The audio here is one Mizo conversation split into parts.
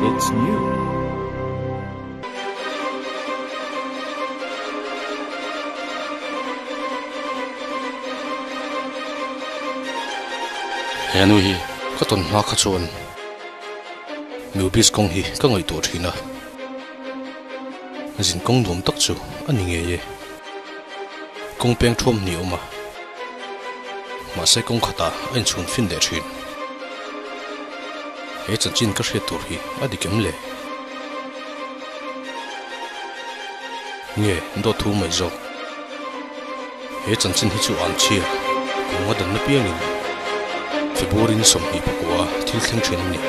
It's new. He nu hi ka tawn hma kha chuan Newbies kawng hi ka ngaihtuah thin a, zin kawng nuam tak chu a ni ngei e. Kawng peng thuam hnih a awm a, mahse kawng khatah a inchhun fin leh thin. He chanchin ka hriat tur hi a dik em le? Nge dawt thu mai zawk? He chanchin hi chu an chhia kum nga danna piangin February ni 29 thil thleng thin a ni.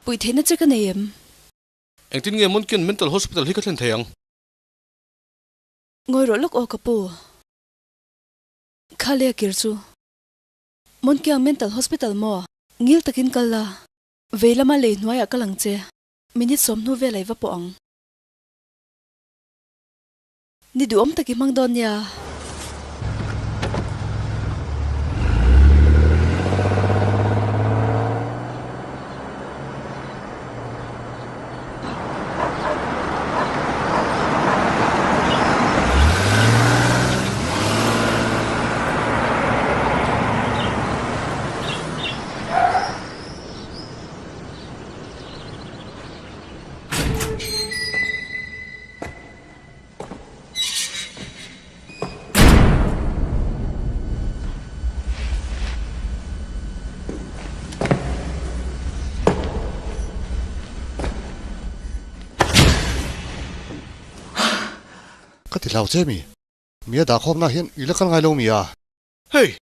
Puih theihna che ka nei em? Engtin nge Monkian Mental Hospital hi ka thlen thei ang? Ngawi rawh lawk aw ka pu. Kha leh kir chu. Monkiang Mental Hospital maw? Ngil takin kal la. Vei lama lei hnuaiah kal ang che. Minute sawmhnu vel a i va pawh ang. Ni duhawm tak i hmang dawn nia. Ka ti hlau che mi? Mi a dahkhawmna hian i la kal ngai lo mi a? Hei!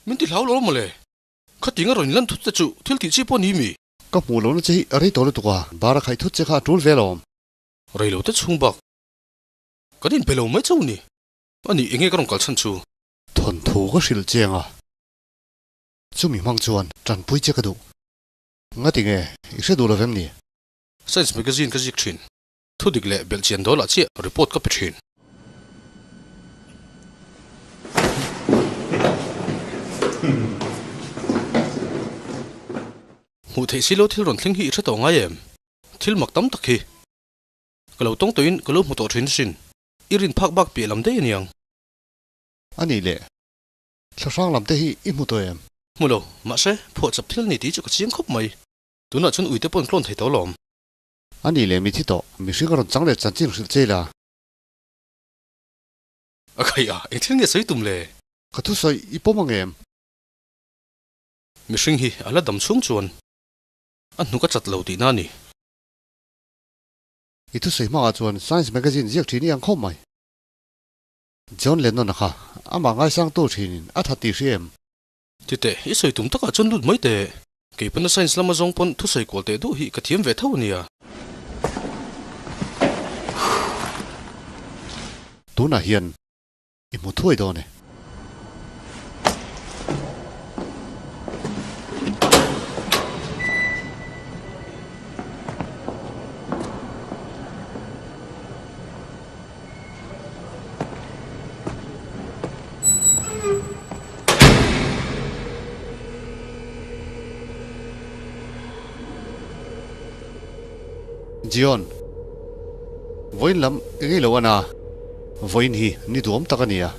Min ti hlau lo mawle. Khating a rawn inlan thut te chu thil tih chi pawh ni mi? Ka hmuh lohna che hi a rei tawh lutuk a, bar a khaih thut che kha a tul ve alawm. Rei lo te chhung bak kan inpe lo mai chauh ni. A nih enge ka rawn kal chhan chu? Thawnthu ka hrilh chiang a, chumi hmang chuan tanpui che ka duh. Ngati nge i hre duh lo vem ni? Science magazine ka zik thin. Thudik leh belhchian dawl ah chiah report ka pe thin. Hmuh theih si lo thil rawn thleng hi i hre tawh ngai em? Thil mak tam tak hi. Ka lo tawng tawhin ka lo hmu tawh thin sin. I rin phak bak piah lam daih a niang. A nih leh, thlahrang lam te hi i hmu tawh em? Hmu lo, mahse, phuahchawp thil ni tih chu ka chiang khawp mai. Tunah chuan ui te pawh an tlawn thei tawh lawm. A nih leh mithi tawh, mihring a rawn chang leh chanchin hrilh che ila. A khaih a, eng thil nge sawi tum le? Ka thusawi i pawm ang em? Mihring hi a la dam chhung chuan a hnuk a chat lo tihna a ni. I thusawi hmangah chuan Science magazine ziak thin i ang khawp mai. John Lennon-a kha amah ngaisangtu thinin a that tih hria em? Titeh, i sawi tum takah chuan lut mai teh. Kei pawn a science lama zawng pawn thusawi kual teh duh hi ka thiam ve tho a nia. Tunah hian i hmu thuai dawn e. Jion, vawiin lam i ngei lo a na. Vawiin hi ni duam tak a ni a,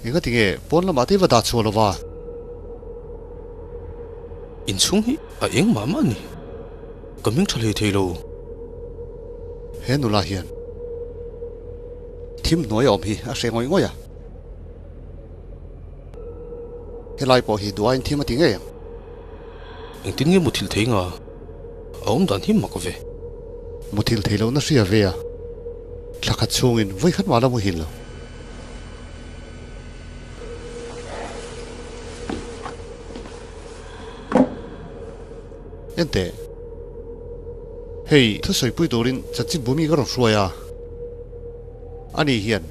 Engati nge pawn lamah te va dah chhuah lova? Inchhung hi a eng mah mah a ni. Ka hming tha hlei thei lo. He nula hian thim hnuai a awm hi a hre ngawih ngawih a. Helai pawh hi duh aiin thim a ti ngei ang. Engtin nge muthilh thei nga? A awm dan hi mak ve. Muthilh thei lohna hria ve a, thla khat chhungin vawi khat mah la muhil lo. Enteh, hei thusawipui turin chanchin bumi ka rawn hruai a, ani hian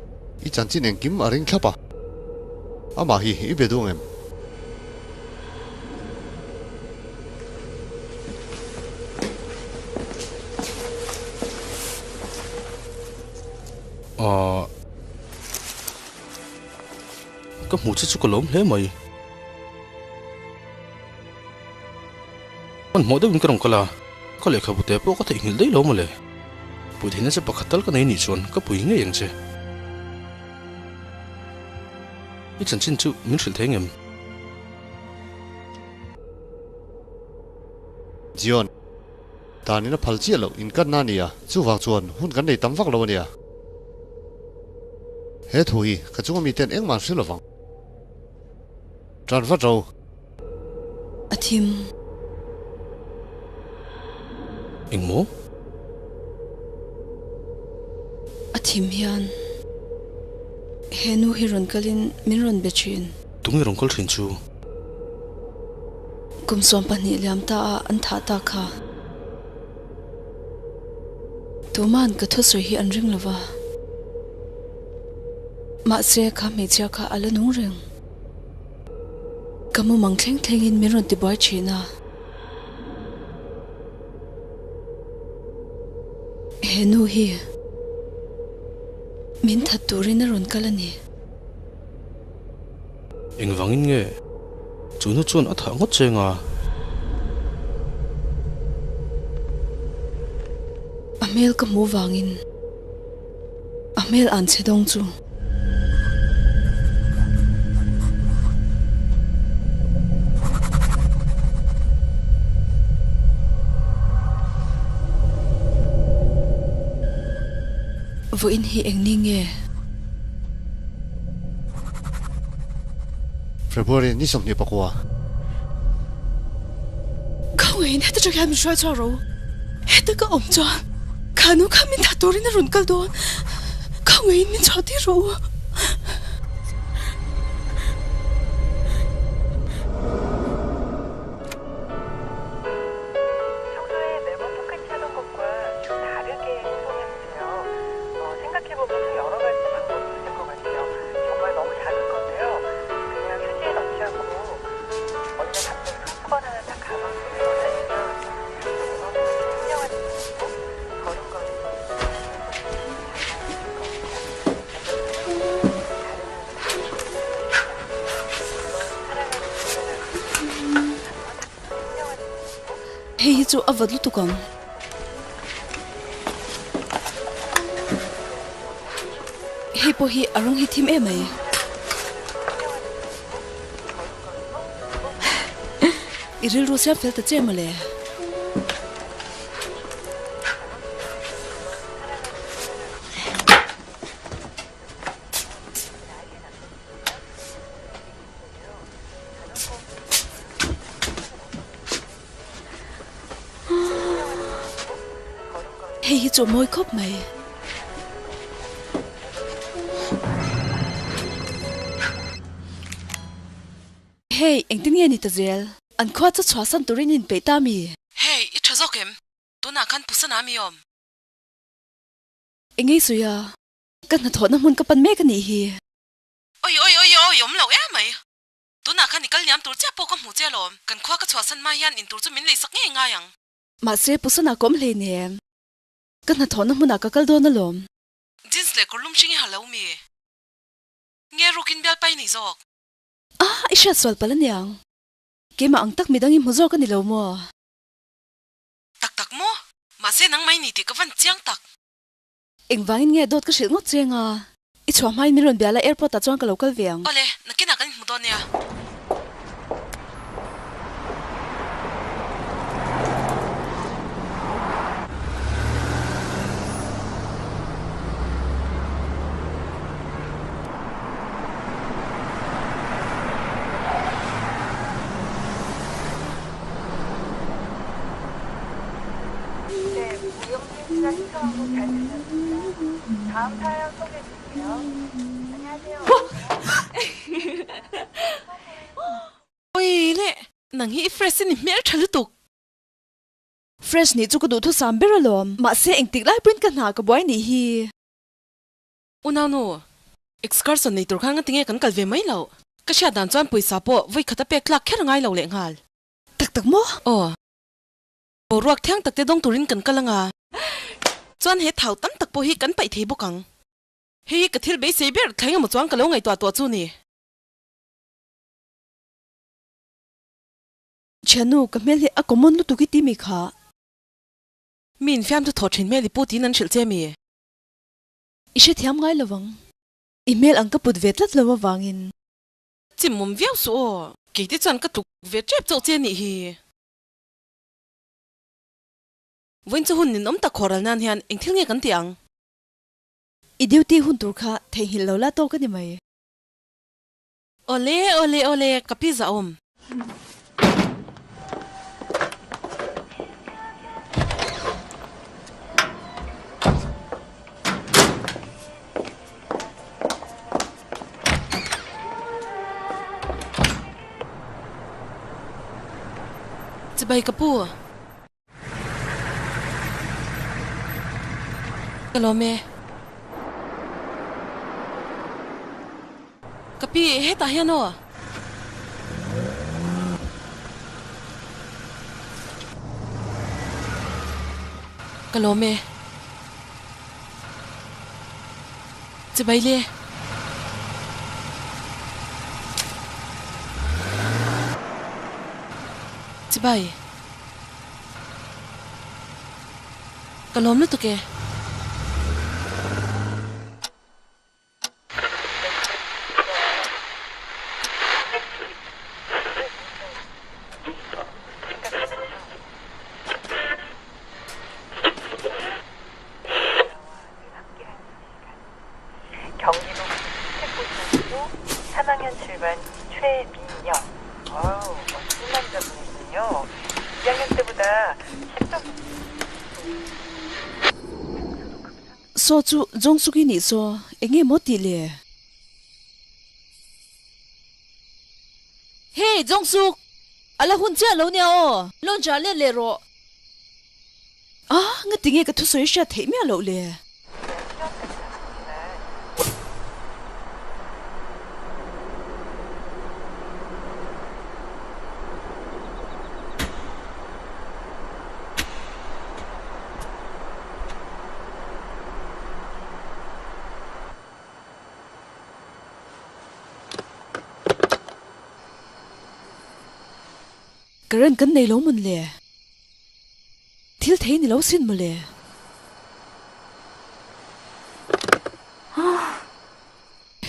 i chanchin engkim a ring thlap a, amah hi i be duh ang em? Ahh. Ka hmuh che chu ka lawm hle mai. Hmanhmawh deuhin ka rawn kal a, ka lehkhabu te pawh ka theihnghilh daih lo mawle. Pui theihna che pakhat tal ka nei nih chuan ka pui ngei ang che. I chanchin chu min hrilh thei ngem? Zion, danin a phal chiah loh inkanna a ni a, chuvang chuan hun kan nei tam vak lo a nia. He thu hi ka chunga miten engmah an hre lovang. Tan vat ro. A thim. Engmaw? A thim hian he nu hi rawn kalin min rawn be thin. Tunge rawn kal thin chu? Kum 12 liam ta a an thah ta kha. Tuman ka thusawi hi an ring lova. Mahse kha hmeichhia kha a la nung reng. Ka mumang thleng thlengin min rawn tibuai thin a. He nu hi min that turin a rawn kal a ni. Engvangin nge chu nu chuan a thah ngawt cheng a? A hmel ka hmuh vangin a hmel an chhe dawng chu. Vawiin hi eng ni nge? February ni 29. Khawngaih in heta tang hian min hruai chhuak ro. Heta ka awm chuan khanu kha min that turin a rawn kal dawn. Khawngaih in min chhuah tir rawh u. Hei hi chu a vat lutuk ang. Hei pawh hi a rawng hi thim em mai. I rilru siam fel ta che mawle. Hei hi chu a mawi khawp mai. Hei, engtin nge ni ta zel? An khua chu chhuahsan turin in peih ta mi? Hei, i tha zawk em? Tunah khan Pusana mi awm. Engei sawi a, ka hnathawhna hmun ka pan mek a nih hi. Oi oi oi oi awm loh em mai. Tunah khan i kal liam tur chiah pawh ka hmuh che alawm. Kan khua ka chhuahsan hma hian in tur chu min leisak ngei ngai ang. Mahse Pusana ka awm hleinem. Ka hnathawhna hmunah ka kal dawn alawm. Jeans leh kawrlum hring i ha lo mi? Nge rukin bialpai nei zawk? Ah, i hriat sual palh aniang. Keimah ang tak midang i hmu zawk a ni lo maw? Tak tak maw? Mahse nangmah i ni tih ka van chiang tak. Engvangin nge dawt ka hrilh ngawt cheng a? I chhuah hmain min rawn bia la, airport ah chuan ka lo kal ve ang. Awle, nakinah kan inhmu dawn nia. Oi le, nang hi i fresh in i hmel tha lutuk. Fresh nih chu ka duhthusam ber alawm, mahse engtik lai pawhin ka hna ka buai nih hi. Unaunu, excursion nei tur khan nga tinge kan kal ve mai loh? Ka hriat dan chuan pawisa pawh vawi khat a pek tlak kher ngai lo leh nghal. Tak tak maw? Aw. Boruak thiang tak te dawng turin kan kal anga. Chuan he thau tam tak pawh hi kan paih thei bawk ang. Hei hi ka thil beisei ber thleng emaw chuan ka lo ngaihtuah tuah chu ni. Thiannu, ka hmel hi a common lutuk i ti mi kha. Mi infiam chu thaw thin hmel i pu tiin an hrilh che mi? I hrethiam ngai lo vang. I hmel ang ka put ve tlat lo avangin. Chimawm viau suh aw. Keite chuan ka tluk ve tep chauh che nih hi. Vawiin chu hun ninawm tak khawhral nan hian eng thil nge kan tih ang? I duty hun tur kha theihnghilh lo la tawk a ni mai. Awle awle awle ka pi zahawm. Chibai ka pu. Ka lawm e. Ka pi, hetah hian aw. Ka lawm e. Chibai le. Chibai. Ka lawm lutuk e. Saw chu Jungsuki nih saw eng nge maw tih le? Hey Jungsuk! A la hun chiah lo nia aw, launch ah let leh rawh. A, ngati nge ka thusawi hriat theih miah loh le? Current kan nei lo mawn le? Thil thei ni lo sin mawle.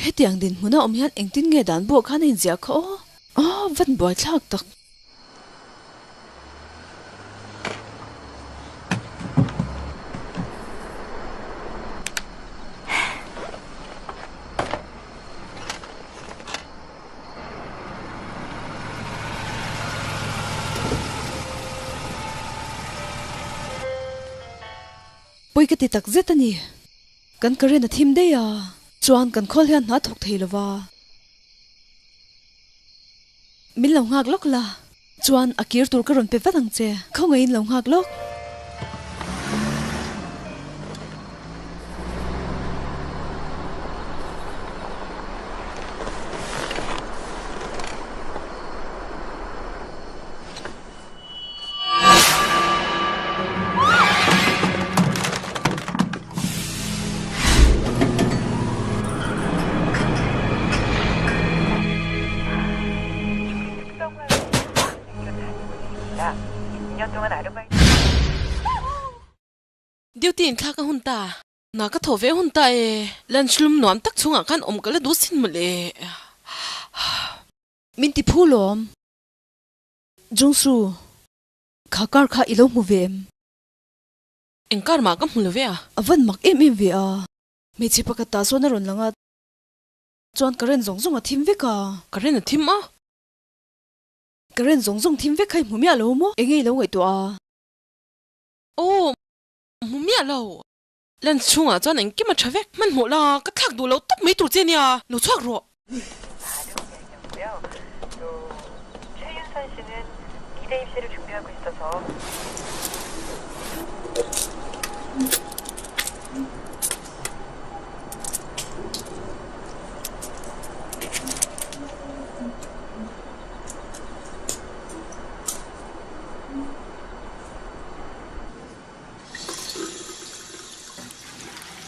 Hetiang dinhmuna awm hian engtin nge dan buah khan a inziah kha aw? Aw, van buaithlak tak. Pawi ka ti tak zet a ni. Kan current a thim daih a, chuan kan khawl hian hna thawk thei lova. Min lo nghak lawk la, chuan a kir tur ka rawn pe vat ang che, khawngaihin lo nghak lawk. Duty in thlak a hun ta. Hna ka thaw ve hun ta e. Lunch lum nuam tak chhungah khan awm ka la duh sin mawle. Min ti phu lawm. Jungsu, kha car kha i lo hmu ve em? Eng car mah ka hmu lo ve a. A van mak em em ve a. Hmeichhe pakhat tah sawn a rawn lang a, chuan current zawng zawng a thim vek a. Current a thim a? Current zawng zawng thim vek kha i hmu miah lo maw? Enge i lo ngaihtuah a? Aw, hmu miah lo. Lens chhungah chuan engkim a tha vek. Hmanhmawh la, ka thlak duh lo tawp mai tur che nia, lo chhuak rawh.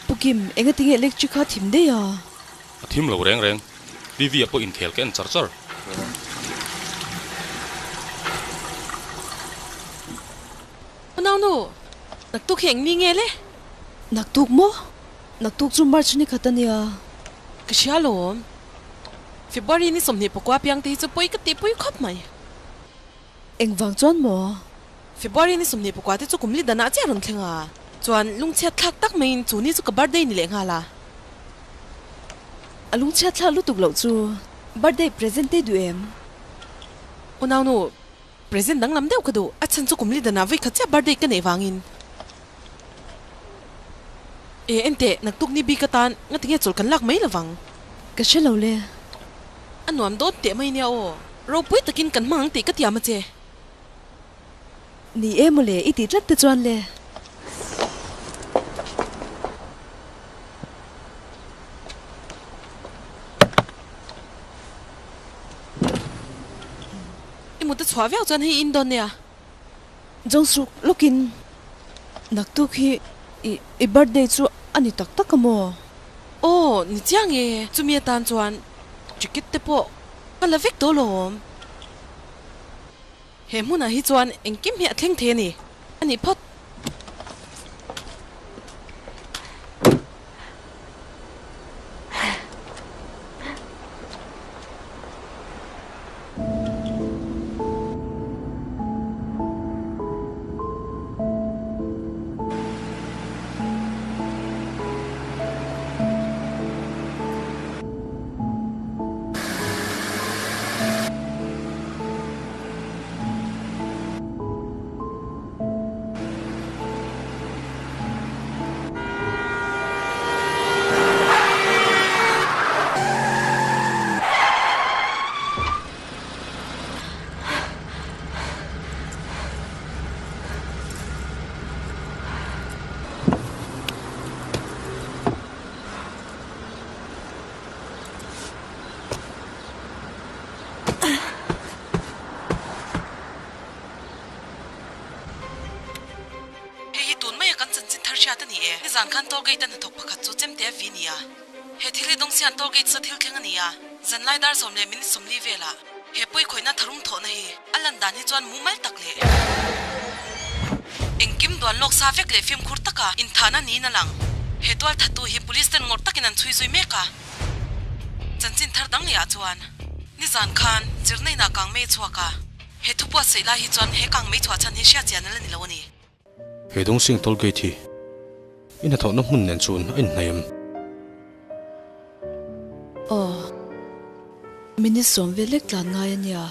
Pu Kim, engatinge electric kha thim daih a? A thim lo reng reng. TV ah pawh inkhel ka en char char. U Naunu, naktuk hi eng ni nge le? Naktuk maw? Naktuk chu March ni khat a nia. Ka hria alawm. February ni 24 piang te hi chu pawi ka tihpui khawp mai. Engvang chuan maw? February ni 24 te chu kum li danah chiah rawn thleng a, chuan lungchhiat thlak tak maiin chu ni chu ka birthday ni leh nghal a. A lungchhiat thlak lutuk loh chu birthday present te duh em? Unaunu, present danglam deuh ka duh, a chhan chu kum li danah vawi khat chiah birthday ka neih vangin. E enteh, naktuk ni bik atan ngatinge chawlh kan lak mai lovang? Ka hre lo le. A nuam dawn teh mai nia aw. Ropui takin kan hmang ang tih ka tiam a che. Ni e mawle, i tih tlat te chuan le. I mut a chhuah viau chuan hei in dawn nia. Jawngsuk lawkin naktuk hi i i birthday chu a ni tak tak a maw? Aw, ni chiang e, chumi atan chuan ticket te pawh ka la vek tawh lawm. He hmunah hi chuan engkim hi a thleng thei a ni, a nih phawt. Hei hi tun maia kan chanchin thar hriat a ni e. Nizan khan toll gate a hnathawk pakhat chu chemte a vi nia. He thil hi Dawngsian toll gate sa thil thleng a ni a, zanlai dar 10 leh minute 40 velah he pawi khawihna tharum thawhna hi a lan dan hi chuan mumal tak leh engkim duan lawk sa vek leh fimkhur taka inthahna niin a lang. He tual thattu hi police ten ngawrh takin an chhui zui mek a. Chanchin thar dang lehah chuan nizan khan zirna inah kang mei a chhuak a, he thu buatsaih lai hi chuan he kang mei chhuah chhan hi hriat chian a la ni lo a ni. He Dawngsing toll gate hi i hnathawhna hmun nen chuan a inhnaih em? Aw, minute sawm vel lek tlan ngai a nia.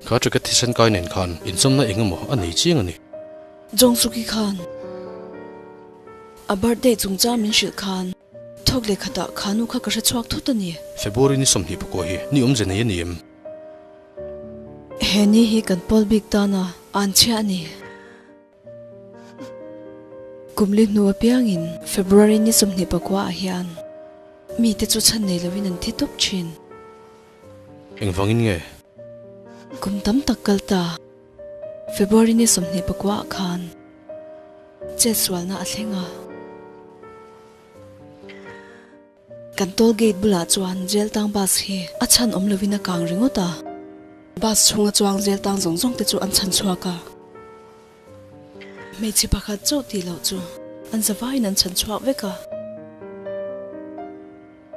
Kha ticket thisen kai nen khan inchawmna eng emaw a nei chiang a ni. Jongsuki khan a birthday chungchang min hrilh khan thawk leh khatah khanu kha ka hre chhuak thut a ni. February ni 24 hi ni awmze nei a ni em? He ni hi kan pawl bik tana an chhia a ni. Kum li hnu apiangin February ni 24 ah hian mite chu chhan nei lovin an thi tawp thin. Engvangin nge? Kum tam tak kal ta February ni 24 ah khan chetsualna a thleng a. Kan toll gate bulah chuan jail tang bus hi a chhan awm lovin a kang ringawt a. Bus chhunga chuang jail tang zawng zawng te chu an chhan chhuak a. Hmeichhe pakhat chauh tih loh chu An zavaiin an chhan chhuak vek a.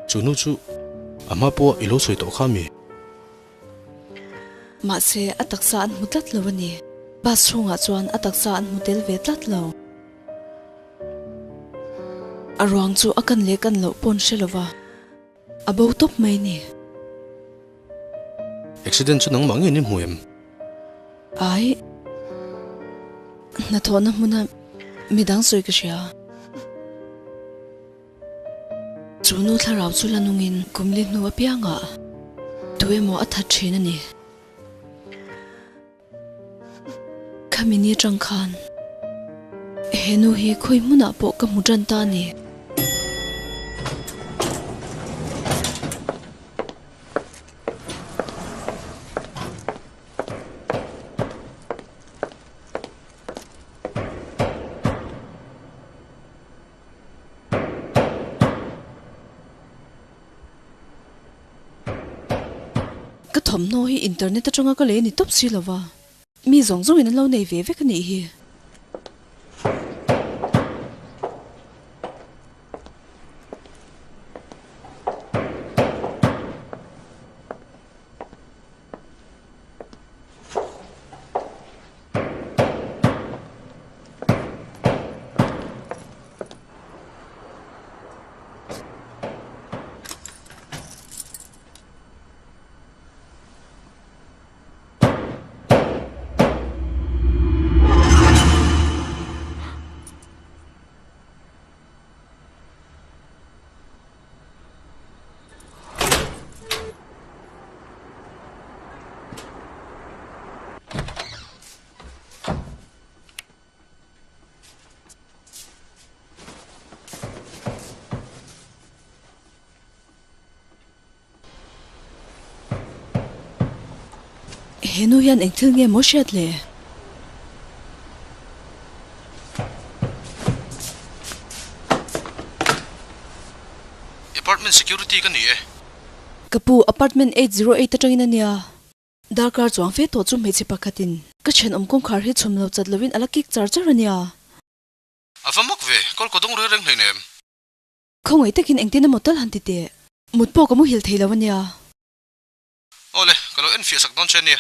Chu nu chu a hma pawh i lo sawi tawh kha mi? Mahse, a taksa an hmu tlat lo a ni. Bus chhungah chuan a taksa an hmu tel ve tlat lo. A ruang chu a kan leh kan loh pawn hre lova, a bo tawp mai ni. Accident chu nangmah ngei ni hmu em? Ai, hnathawhna hmuna midang sawi ka hria. Chu nu thlarau chu la nungin kum li hnu apiangah tu emaw a that thin a ni. Khami ni atang khan he nu hi khawi hmunah pawh ka hmu tan ta a ni. Ka thawmhnaw hi internet atanga ka lei ni tawp si lova, mi zawng zawngin an lo nei ve vek a nih hi. He nu hian eng thil nge maw hriat le? Apartment security ka ni e. Ka pu, apartment 808 atangin a nia. Darkar chuang fe tawh chu hmeichhe pakhatin ka thenawm kawngkhar hi chhum lo chat lovin a la kik char char a nia. A va mak ve, kawl ka dawng reng reng hleinem. Khawngaih takin engtin emaw tal han ti teh. Mut pawh ka muhil thei lo a nia. Awle, ka lo enfiah sak dawn che nia.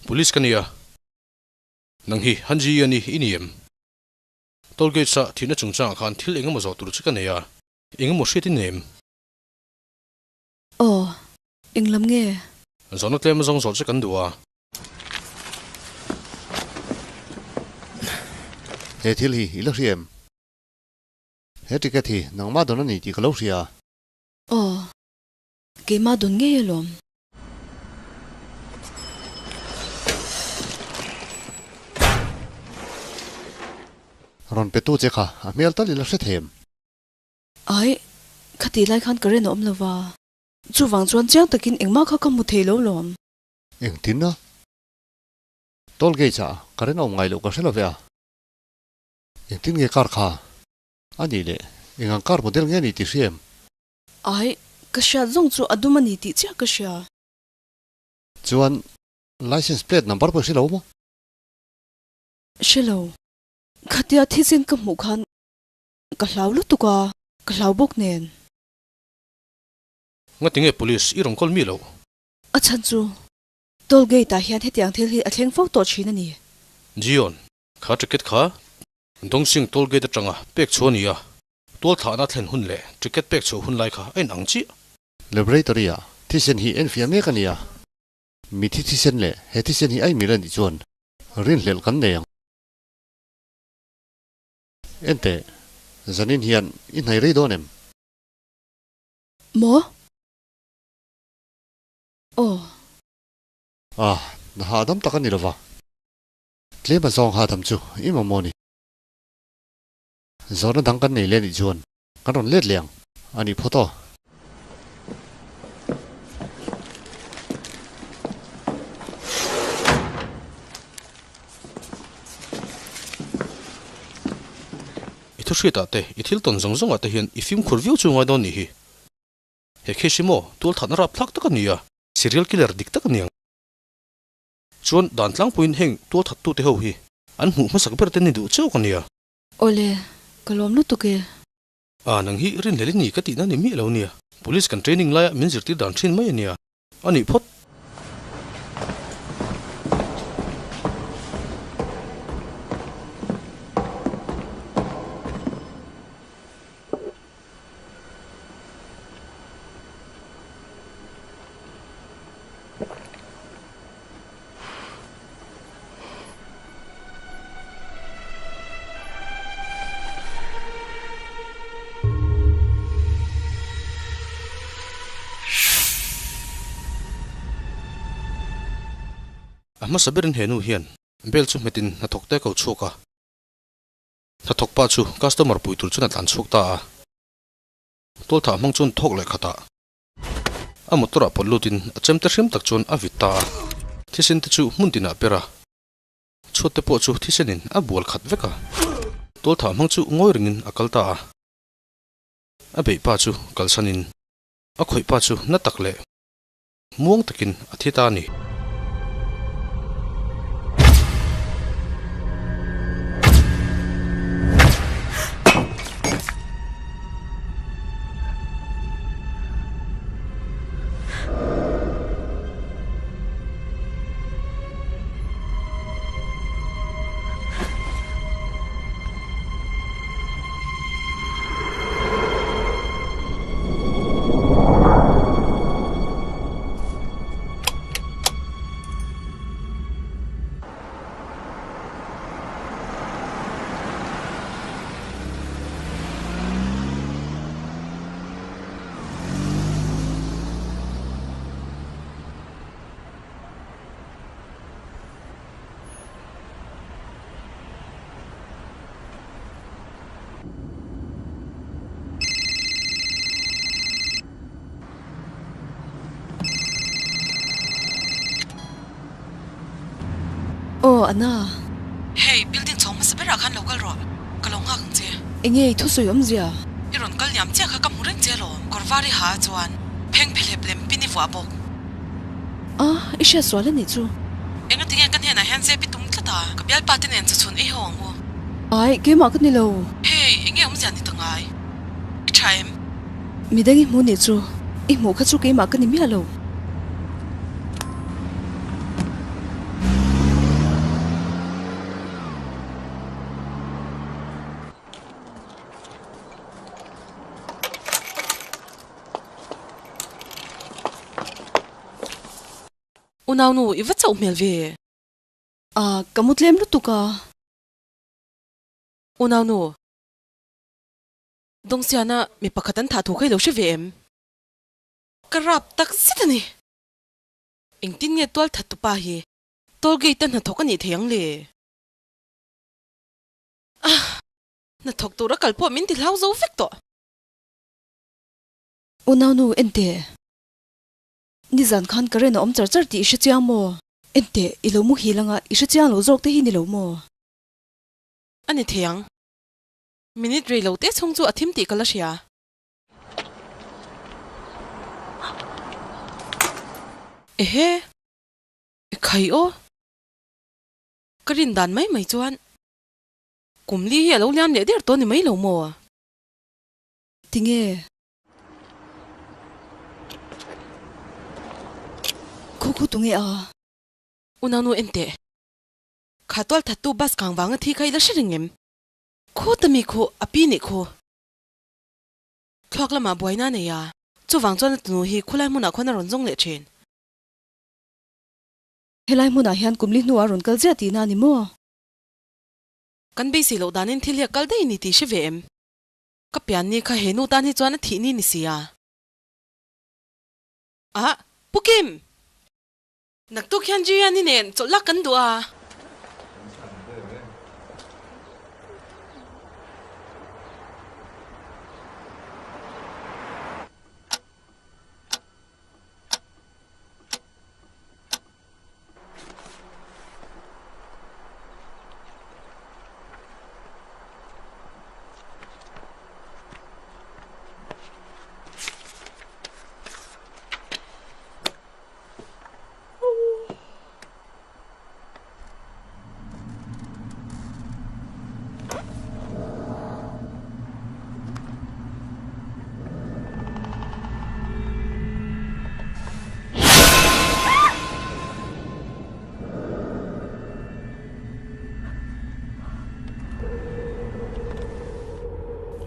Police ka nia. Nang hi Hanji a ni i ni em? Toll gate ah thihna chungchangah khan thil engemaw zawh tur che ka nei a, engemaw hriat i nei em? Aw, eng lam nge? Zawhna tlem zawng zawh che kan duh a. He thil hi i la hria em? He ticket hi nangmah dawn a ni tih ka lo hria. Aw, keimah dawn ngei alawm. Rawn pe tu che kha a hmel tal i la hre thei em? Ai, khati lai khan current a awm lo va, chuvang chuan chiang takin engmah kha ka hmu thei lo lawm. Engtin a? Toll gate ah current a awm ngai loh ka hre lo ve a. Engtin nge car kha? A nih leh, eng ang car model nge ni tih hria em? Ai, ka hriat zawng chu a dum a ni tih chiah ka hria. Chuan, license plate number pawh i hre lo maw? Hre lo. Khatia thisen ka hmuh khan ka hlau lutuk a, ka hlau bawk nen. Ngati nge police i rawn kawl mi loh? A chhan chu toll gate ah hian hetiang thil hi a thleng fo tawh thin a ni. Jion, kha ticket kha Dongsing toll gate atanga pek chhuah a ni a, tual thlahna thlen hun leh ticket pek chhuah hun lai kha a inang chiah. Laboratory ah thisen hi enfiah mek a ni a, mithi thisen leh he thisen hi a inmil a nih chuan rinhlelh kan nei ang. Enteh, zanin hian i hnai rei dawn em? Maw? Aw. Ah, na hahdam tak a ni lova. Tlem a zawng hahdam chu i mamawh ni. Zawhna dang kan nei leh nih chuan kan rawn let leh ang a nih phawt aw. I thu hriatah te, i thil tawn zawng zawngah te hian i fimkhur viau chu ngai dawn nih hi. He case hi maw tualthatna rapthlak tak a ni a, serial killer dik tak a ni ang. Chuan dan tlangpuiin heng tualthattute ho hi an hmuh hmasak ber te ni duh chauh a nia. Awle, ka lawm lutuk e. A, nang hi rinhlel i ni ka tihna ni miah lo nia. Police kan training laia min zirtir dan thin mai a nia. A nih phawt. A hmasa berin he nu hian bell chu hmetin hnathawk te a ko chhuak a. Hnathawk pa chu customer pui tur chuan a tlan chhuak ta a. Tualthah hmang chuan thawk leh khatah a motor ah pawt lutin a chemte hriam tak chuan a vit ta a. Thisen te chu hmun tinah a per a, chhuat te pawh chu thisenin a bual khat vek a. Tualthah hmang chu ngawi ringin a kal ta a. A beih pa chu kalsanin a khawih pa chu na tak leh muang takin a thi ta a ni. Aw Anna. Hey, building chhawng hmasa berah khan lo kal rawh, ka lo nghak ang che. Enge i thusawi awmzia? I rawn kal niam chiah kha ka hmu reng che alawm, kawr var i ha a chuan pheng phelep lem pin i vuah bawk. A, i hriat sual a nih chu. Enga tinge ka hnenah hian zep i tum tlat a, ka bialpa te nen chhun ei ho ang u. Ai, keimah ka ni lo. Hey, enge awmzia ni ta ngai? I tha em? Midang i hmu nih chu, i hmuh kha chu keimah ka ni miah lo. Unaunu, i va chauh hmel ve? A, ka mu tlem lutuk a. Unaunu, Dawngsiana mi pakhat an thah thu kha i lo hre ve em? Ka rap tak zet a ni. Engtin nge tual that tupa hi toll gate a hnathawk a nih thei ang le? Ah, hnathawk tura kal pawh min ti hlau zo vek tawh. Unaunu, enteh. Nizan khan current a awm char char tih i hre chiang maw? Enteh, i lo muhil anga i hre chiang lo zawk te hi ni lo maw? A ni thei ang. Minute rei lo te chhung chu a thim tih ka la hria. Ehe! Ekhai aw! Ka rin dan mai mai chuan kum li hi a lo liam leh der tawh ni mai lo maw? Tinge? Khu khu tunge a? Unau nu en teh. Kha tual thattu bus kang vanga thi kha i la hre reng em? Khu ta mi khu a pi nih khu. Thluak lamah buaina a nei a, chuvang chuan a tunu hi khulai hmunah khuan a rawn zawng leh thin. Helai hmunah hian kum li hnuah a rawn kal ziah tihna a ni maw? Kan beisei loh danin thil hi a kal daih ni tih hre ve em? Ka pian ni kha he nu tan hi chuan a thih ni ni si a. Ah, Pu Kim! Naktuk hian Jian-i nen chawlh lak kan duh a.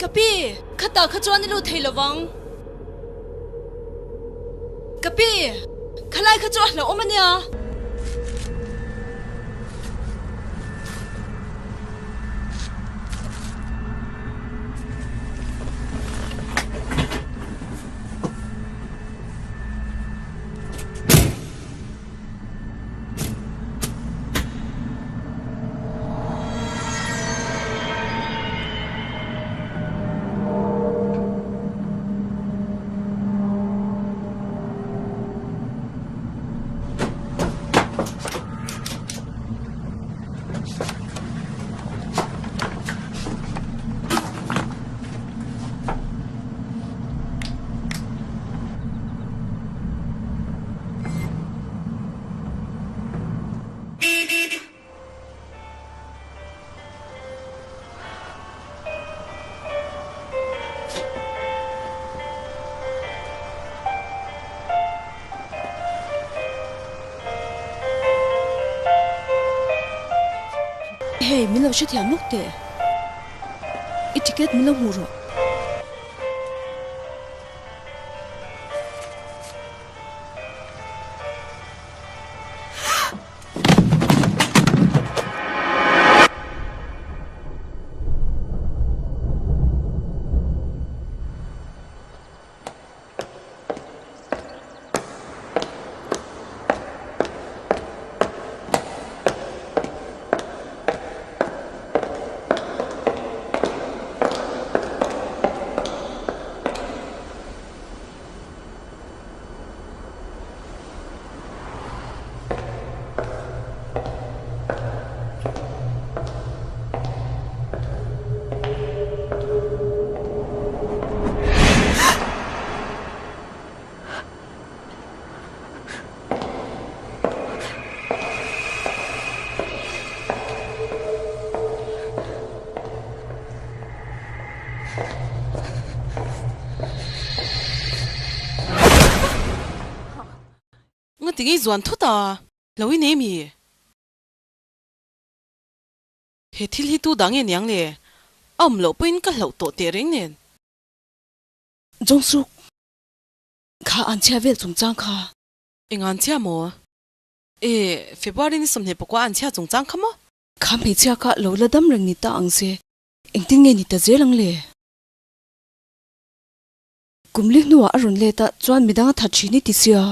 Ka pi, khatah kha chuan i lut thei lo vang. Ka pi, khalai kha chu a hlauhawm a nia. Hei, min lo hrethiam lawk teh. I ticket min lo hmuh rawh. Nga ti ngei zuan thut a, lo i nei mi? He thil hi tu dah nge niang le? A awm loh pawhin ka hlauh tawh teh reng nen. Jawngsuk, kha an chhia vel chungchang kha. Eng an chhia maw? E, February ni 24 an chhia chungchang kha maw? Kha hmeichhia kha lo la dam reng ni ta ang se, engtin nge ni ta zel ang le? Kum li hnuah a rawn let a, chuan midang a that thin i ti sia.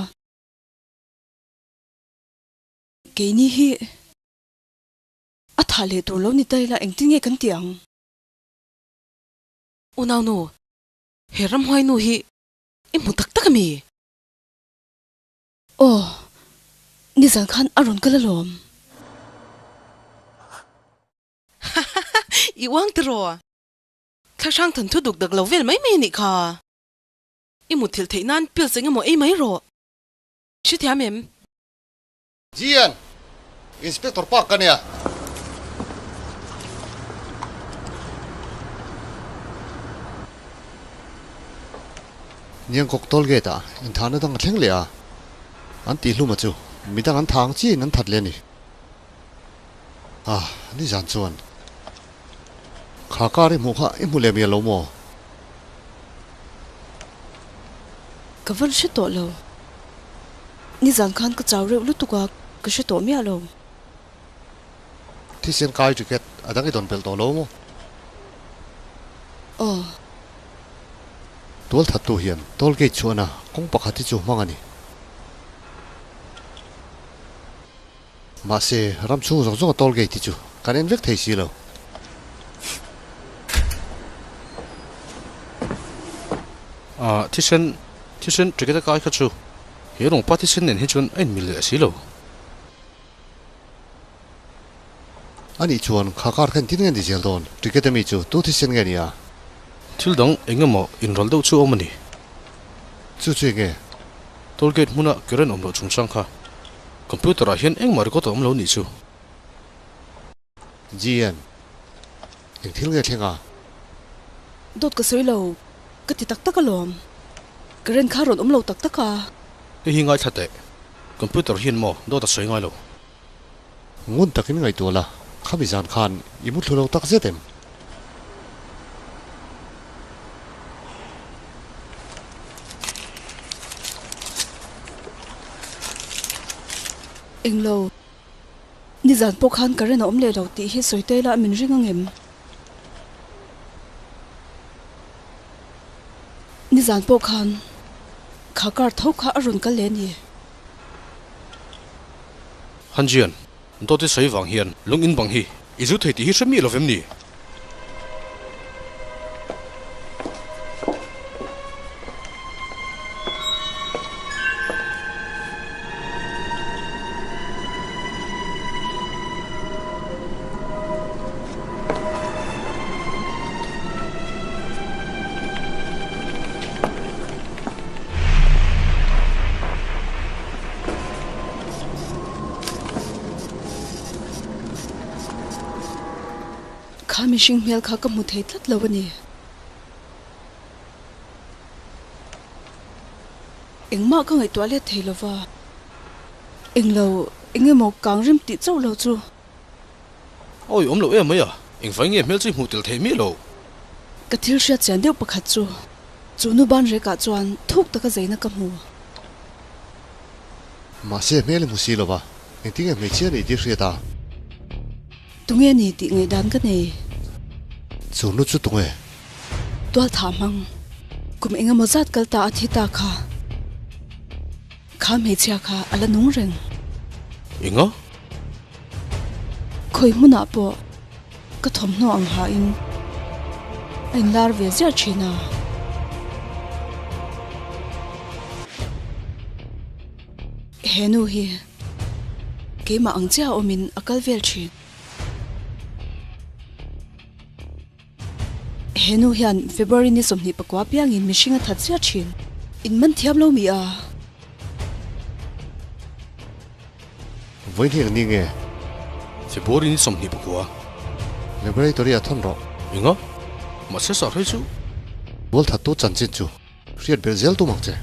Keini hi a thah leh tur lo ni ta ila engtin nge kan tih ang? Unau nu, he ramhuai nu hi i hmu tak tak a mi? Aw, nizan khan a rawn kal alawm. I uang tiraw? Thlahrang thanthu duk dak lo vel mai mai a nih kha. I mutthilh theih nan pills eng emaw ei mai rawh. Hrethiam em? Jian! Inspector Park ka nia. Niangkawk toll gate ah inthahna dang a thleng leh a, an tih hlum a chu midang an thang chiin an that leh a ni. Ah, nizan chuan kha car i hmuh kha i hmu leh mial lo maw? Ka van hre tawh lo. Nizan khan ka chau reuh lutuk a, ka hre tawh miah lo. Thisen kai ticket a dang i dawn belh tawh lo maw? Aw. Tualthattu hian toll gate chhuahna kawng pakhat hi chu hmang a ni. Mahse, ram chhung zawng zawng a toll gate hi chu kan en vek thei si lo. Ah, thisen, thisen ticket a kai kha chu he rawng pa thisen nen hi chuan a inmil leh si lo. Anih chuan kha kar kha engtin nge ni zel dawn? Ticket ami chu tu thisen nge ni a? Thil dang eng emaw inrawlh deuh chu awm a ni. Chu chu eng nge? Toll gate hmuna current awm loh chungchang kha computer ah hian engmah record a awm lo nih chu. GN, Eng thil nge thleng a? Dawt ka sawi lo, ka ti tak tak alawm. Current kha rawn awm lo tak tak a. Hei hi ngaithla teh, computer hian maw dawt a sawi ngai lo. Ngun takin ngaihtuah la, khami zan khan i mu thlu lo tak zet em? Englo, nizan pawh khan current a awm leh lo tih hi sawi te ila min ring ang em? Nizan pawh khan kha car tho kha a rawn kal leh a ni. Hanjian, dawt i sawi vang hian lung in bang hi i zu thei tih hi hre miah lo vem ni? Kha mihring hmel kha ka hmu thei tlat lo a ni. Engmah ka ngaihtuah let thei lova, englo eng emaw kang rim tih chauh lo chu. Awi awm lo em mai a, engvai nge hmel chu i hmuh tel thei miah lo. Ka thil hriat chian deuh pakhat chu, chu nu ban rekah chuan thuk taka zeina ka hmu. Mahse hmel i hmu si lova, engtinge hmeichhia nih tih hriat a? Tunge ni tih ngaihdan ka nei. Chu nu chu tunge? Tualthah hmang, kum engemaw zat kal ta a thi ta kha. Kha hmeichhia kha a la nung reng. Enga? Khawi hmunah pawh ka thawmhnaw ang hain a inlar ve ziah thin a. He nu hi keimah ang chiah awmin a kal vel thin. He nu hian February ni 24 piangin mihring a that ziah thin. In man thiam lo mi a? Vawi hniang ni nge? February ni 29. Laboratory a thawn rawh. Enga? Mahse sar hei chu. Tualthattu chanchin chu hriat belh zel tum ang che.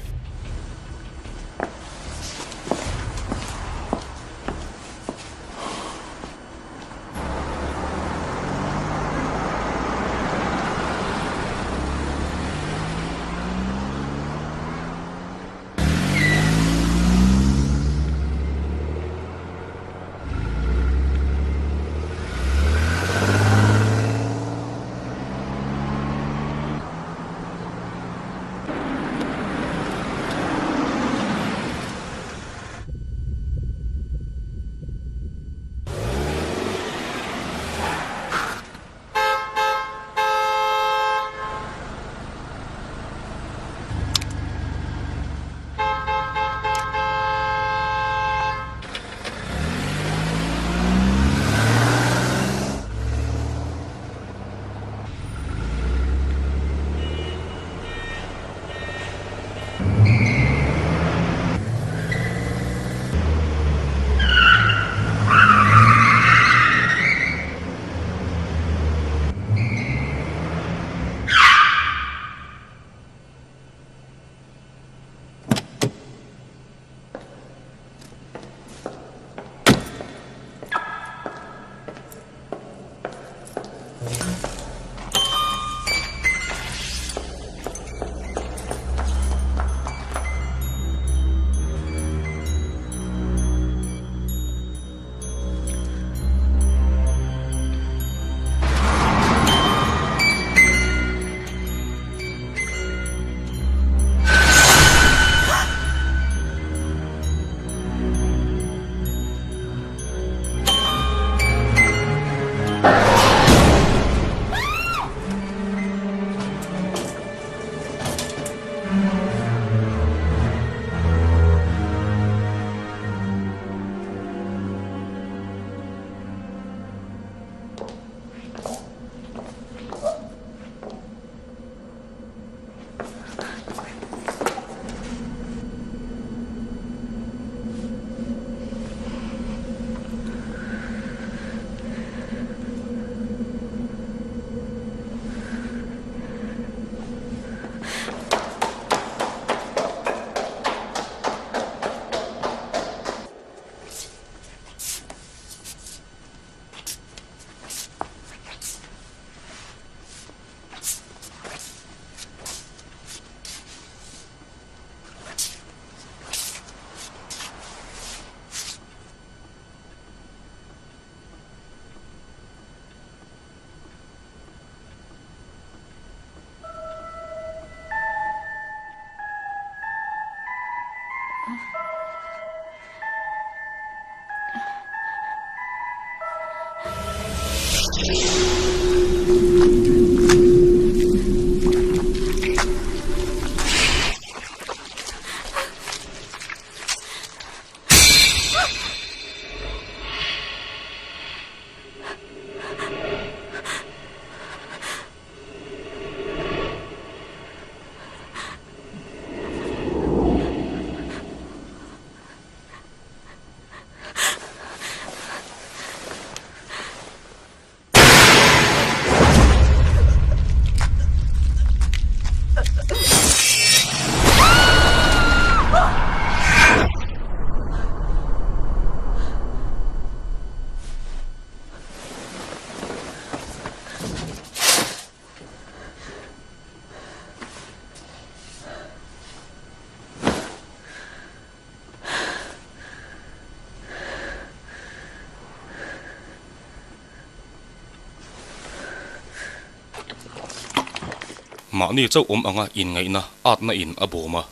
Mahni chauh awm anga inngaihna atna in a bawm a.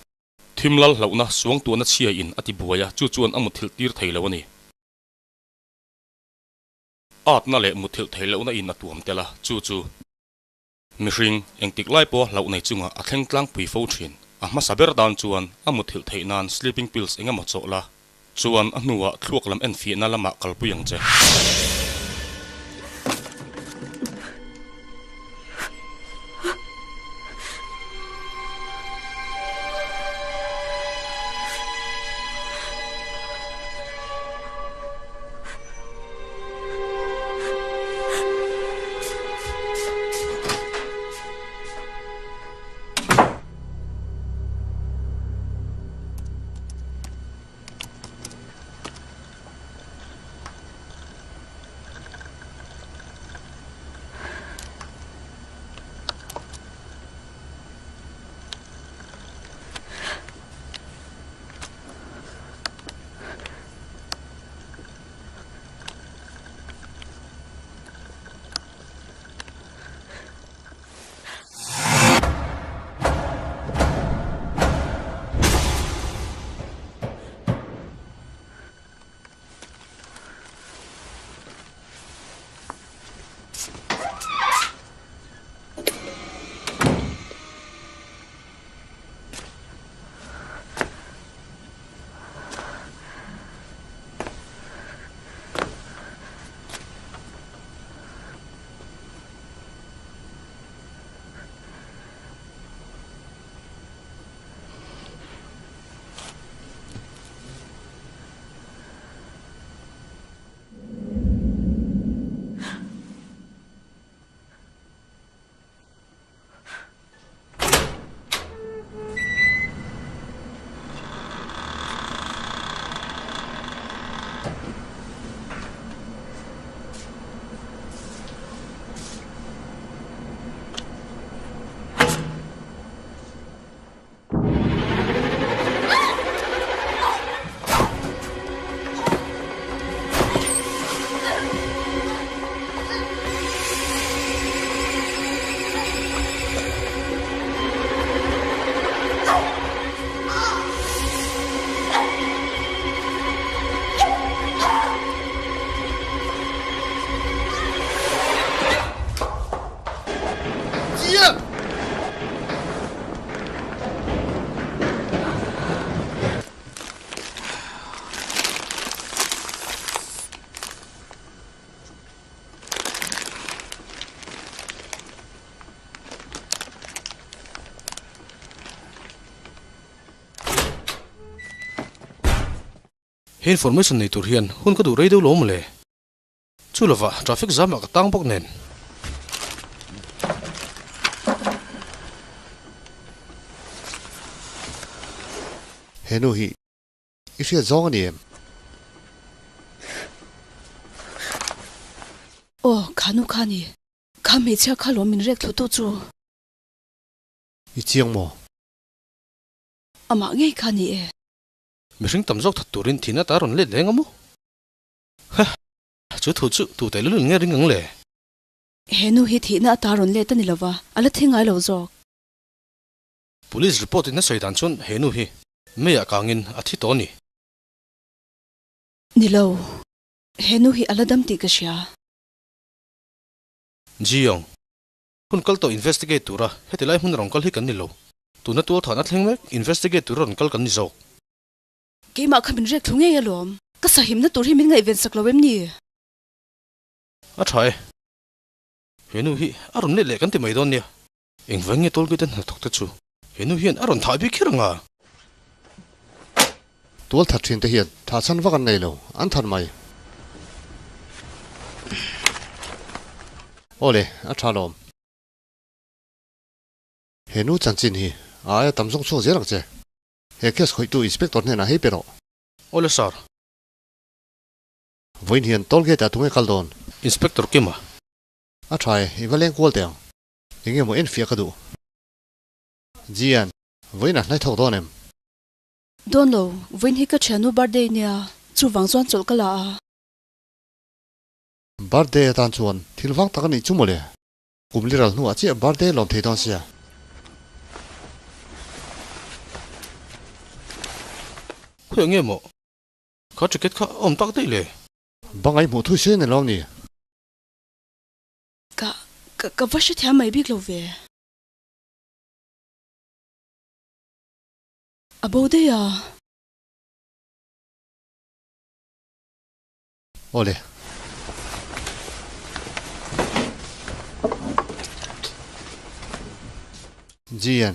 Thim lal hlauhna suangtuahna chhia in a ti buai a, chu chuan a muthilh tir thei lo a ni. Atna leh muthilh theih lohna in a tuam tel a, chu chu. Mihring, engtik lai pawha hlauh nei chunga a thleng tlangpui fo thin. A hmasa ber dan chuan a muthilh theih nan sleeping pills eng emaw chawh la, chuan a hnuah thluak lam enfiahna lamah kalpui ang che. He information nei tur hian hun ka duh rei deuh lo mawle. Chu lovah traffic jam ah ka tang bawk nen. He nu hi i hriat zawng a ni em? Aw, kha nu kha ni. Kha hmeichhia kha lawm min rek thlu tu chu. I chiang maw? Amah ngei kha ni e. Mihring tam zawk that turin thihna ta rawn let leng a maw? Ha! Chu thu chu tu taih lulun nge ring ang le? He nu hi thihna ata rawn let a ni lova, a la thi ngai lo zawk. Police report in a sawi dan chuan he nu hi meiah kangin a thi tawh a ni. Ni lo, he nu hi a la dam tih ka hria. Ji-young, hun kal tawh investigate tura heti lai hmun rawn kal hi kan ni lo. Tuna tualthahna thleng mek investigate tura rawn kal kan ni zawk. Keimah kha min rek thlu ngei alawm. Ka sahimna tur hi min ngaihven sak lo em ni? A tha e. He nu hi a rawn let leh kan ti mai dawn nia. Engvang nge tollgate hnathawk te chu he nu hian a rawn thah bik kher ang a? Tual that thin te hian thah chhan vak an nei lo, an that mai. Awle, a tha lawm. He nu chanchin hi a aia tam zawng chhuak zel ang che. He case khawihtu inspector hnenah hei pe rawh. Awle sir. Vawiin hian toll gate ah tunge kal dawn? Inspector Kima. A tha e, i va leng kual teh ang. Enge maw enfiah ka duh? Jian, vawiin a hnai thawk dawn em? Dawn lo, vawiin hi ka thiannu birthday nia, chuvang chuan chawlh ka la a. Birthday atan chuan thil vang tak a nih chu mawle. Kum li ral hnuah chiah birthday lawm thei dawn sia. Khawiah nge maw kha ticket kha a awm tak daih le? Bangai hmuh thui se ni lo ni. Ka, ka, ka va hrethiam mai bik lo ve. A bo daih a. Awle. Jian.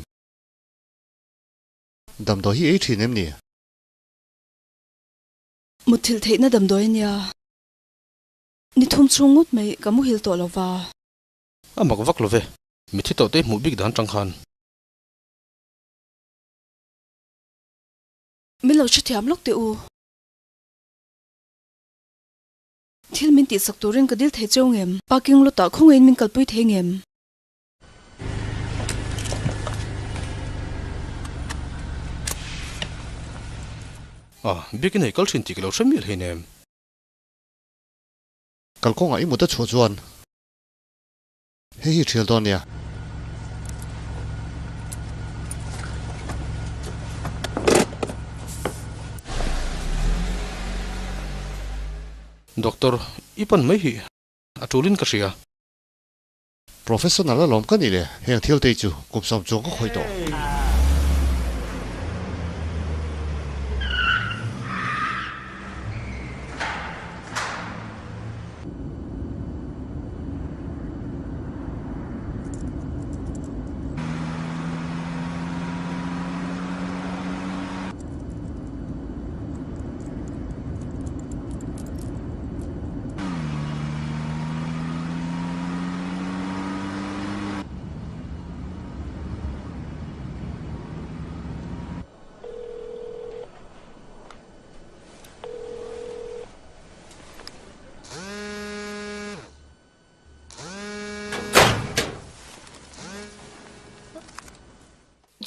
Damdawi hi ei thin em ni? Mutthilh theihna damdawi a nia. Ni thum chhung ngawt mai ka muhil tawh lo va. A mak vak lo ve. Mithi tawh te hmuh bik dan tang khan. Min lo hrethiam lawk teh u. Thil min tihsak turin ka dil thei cheu ngem? Parking lot ah khawngaihin min kalpui thei ngem? Ah, biakin hei kal thin tih ka lo hre mial hei nem. Kalkawngah i mut a chhuah chuan hei hi thial dawn nia. Doctor, i pan mai hi a tulin ka hria. Professional alawm ka nih le, heng thil te chu kum 10 chuang ka khawih tawh.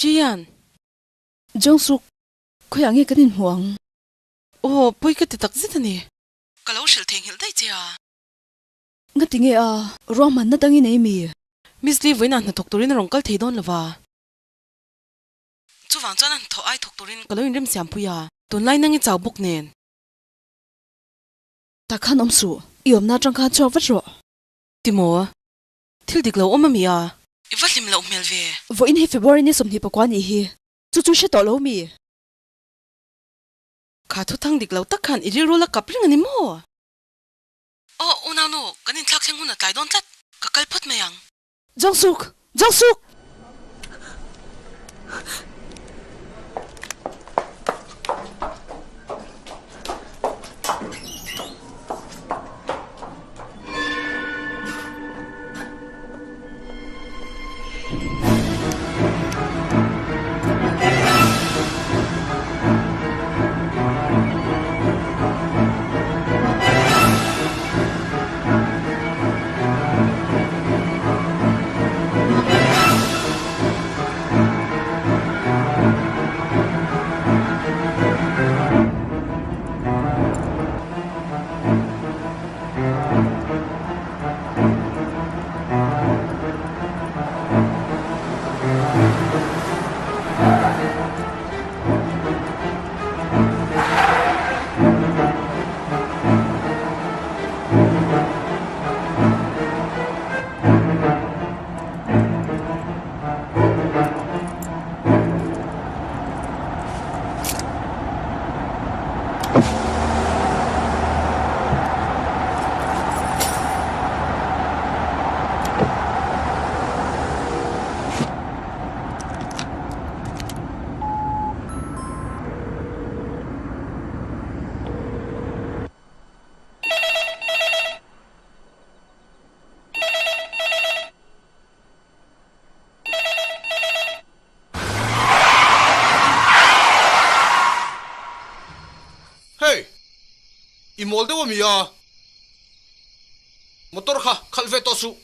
Jian! Jungsuk, khawiah nge kan inhmuh ang? Aw, pawi ka ti tak zet a ni. Ka lo hrilh theihnghilh daih che a. Ngati nge a, ruahmanna dangin ei mi? Miss Lee vawiinah hnathawk turin a rawn kal thei dawn lo va. Chuvang chuan a hnathawh ai thawk turin ka lo inrem siampui a, tunlai nang i chau bawk nen. Tak khan awm suh, i awmna atang khan chhuak vat rawh. Ti maw? Thil dik lo awm a mi a? I va hlim loh hmel ve. Vawiin hi February ni 24 nih hi. Chu chu hre tawh lo mi? Kha thuthang dik lo tak khan i rilru la kap reng a ni maw? Aw, unaunu, kan inthlak thleng hun a tlai dawn tlat. Ka kal phawt mai ang. Jungsuk! Jungsuk! I mawl deuh a mi a? Motor kha khalh ve tawh suh.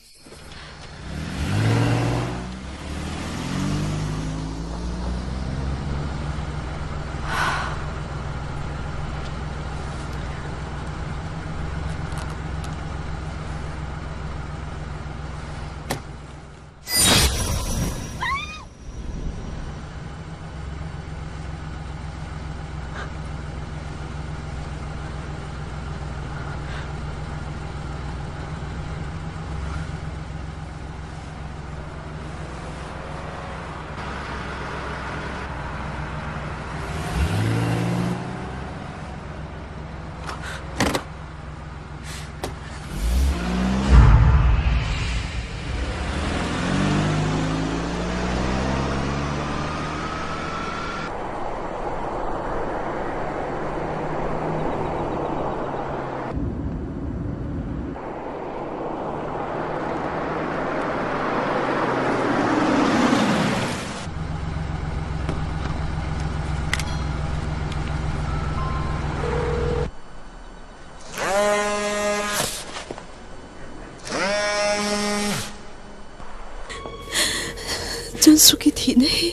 Chuan Suki thihna hi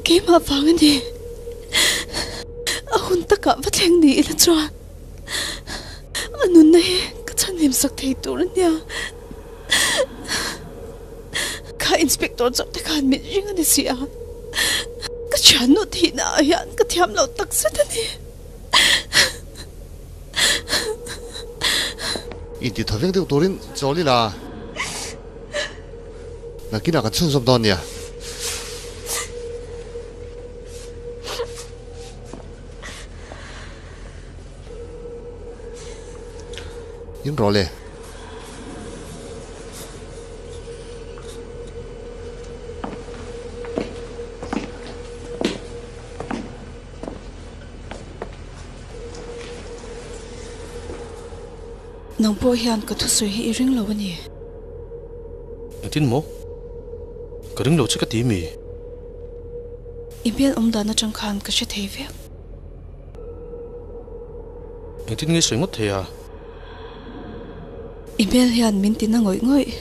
keimah vang a ni. A hun takah va thleng ni ila chuan a nunna hi ka chhanhim sak thei tur a nia. Kha inspector chauh te khan min ring a ni si a, ka thiannu thihna ah hian ka thiam lo takzet a ni. Inti tha vek deuh turin chawl ila nakinah kan chhunzawm dawn nia. In rawh le. Nang pawh hian ka thusawi hi i ring lo a ni. Engtin maw? Ka ring lo che ka ti mi? I hmel awm dan atang khan ka hre thei vek. Engtin nge sawi ngawt thei a? I hmel hian min ti na ngawih ngawih.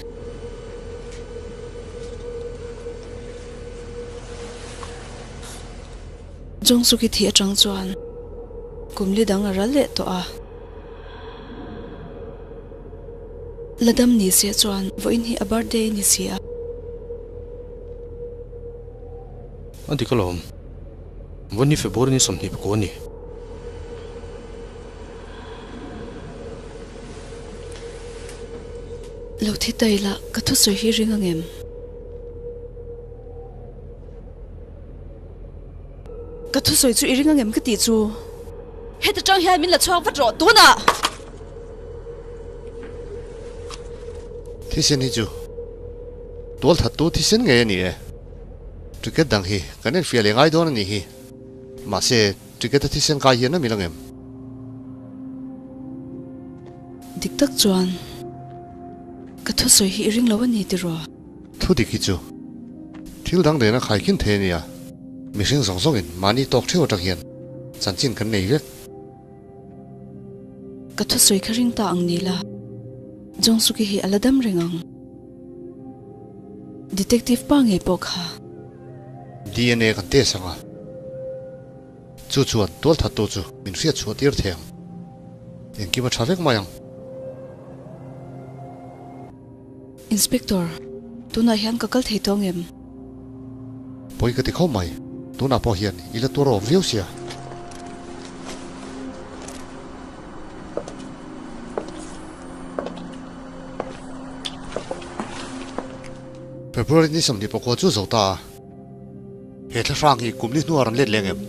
Jungsuki thih atang chuan kum li dang a ral leh tawh a. La dam ni se chuan vawiin hi a birthday ni si a. A dik alawm. Vawiin hi February ni 20 pakua a ni. Lo thi ta ila ka thusawi hi ring angem? Ka thusawi chu i ring angem ka tih chu. Heta tang hian min la chhuak vat rawh tunah. Thisen hi chu tual thattu thisen ngei a ni e. Ticket dang hi kan enfiah leh ngai dawn a nih hi. Mahse ticket a thisen kai hian a mil angem? Dik tak chuan ka thusawi hi i ring lo a ni tiraw? Thu dik hi chu thil dang nena khaikhin thei a nia, mihring zawng zawngin mahni tawk theuh atang hian chanchin kan nei vek. Ka thusawi kha ring ta ang ni la, Jungsuki hi a la dam reng ang. Detective pa ngei pawh kha. DNA kan test ang a, chu chuan tualthattu chu min hriat chhuah tir thei ang. Engkim a tha vek mai ang. Inspector, tunah hian ka kal thei tawng em? Pawi ka ti khawp mai, tunah pawh hian i la tur awm viau sia. February ni 29 chu zo ta a, he thla hrang hi kum ni hnuah rawn let leng em?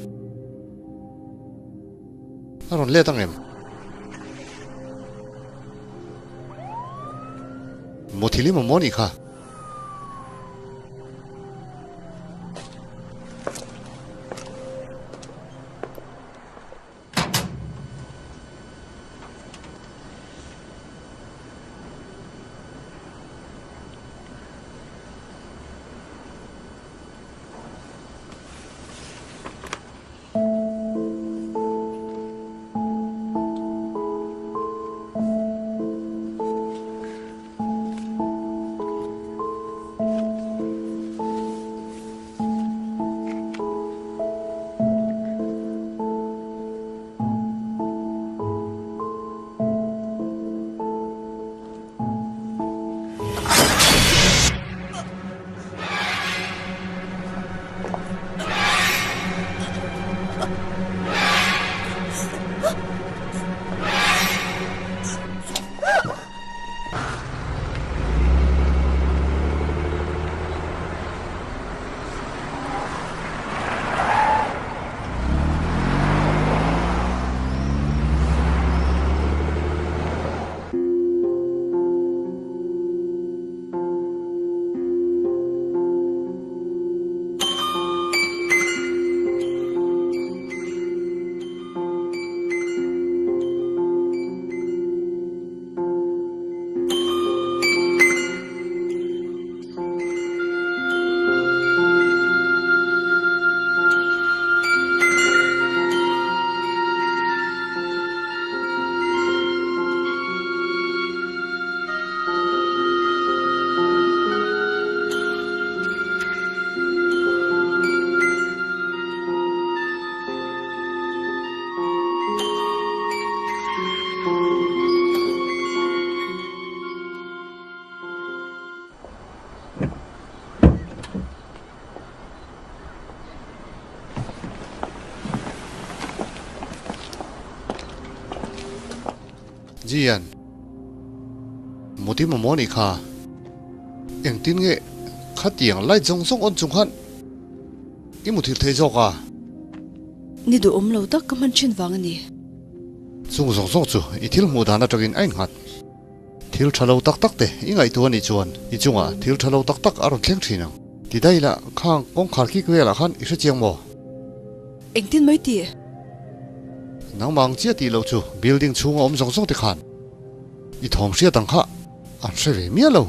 A rawn let ang em? Mawthili maw maw nih kha. Jian, Muti mamawh anih kha. Engtin nge khatiang light zawng zawng on chung khan i muthilh thei zawk a? Ni duhawm lo tak ka hman thin vang a ni. Chung zawng zawng chu i thil hmuh dan atangin a innghat. Thil tha lo tak tak te i ngaihtuah anih chuan i chungah thil tha lo tak tak a rawn thleng thin ang. Ti daih la, khang kawngkhar kik velah khan i hrechiang maw? Engtin mai tih? Nangmah ang chiah tih loh chu building chhunga awm zawng zawng te khan i thawm hriat ang kha an hre ve miah lo.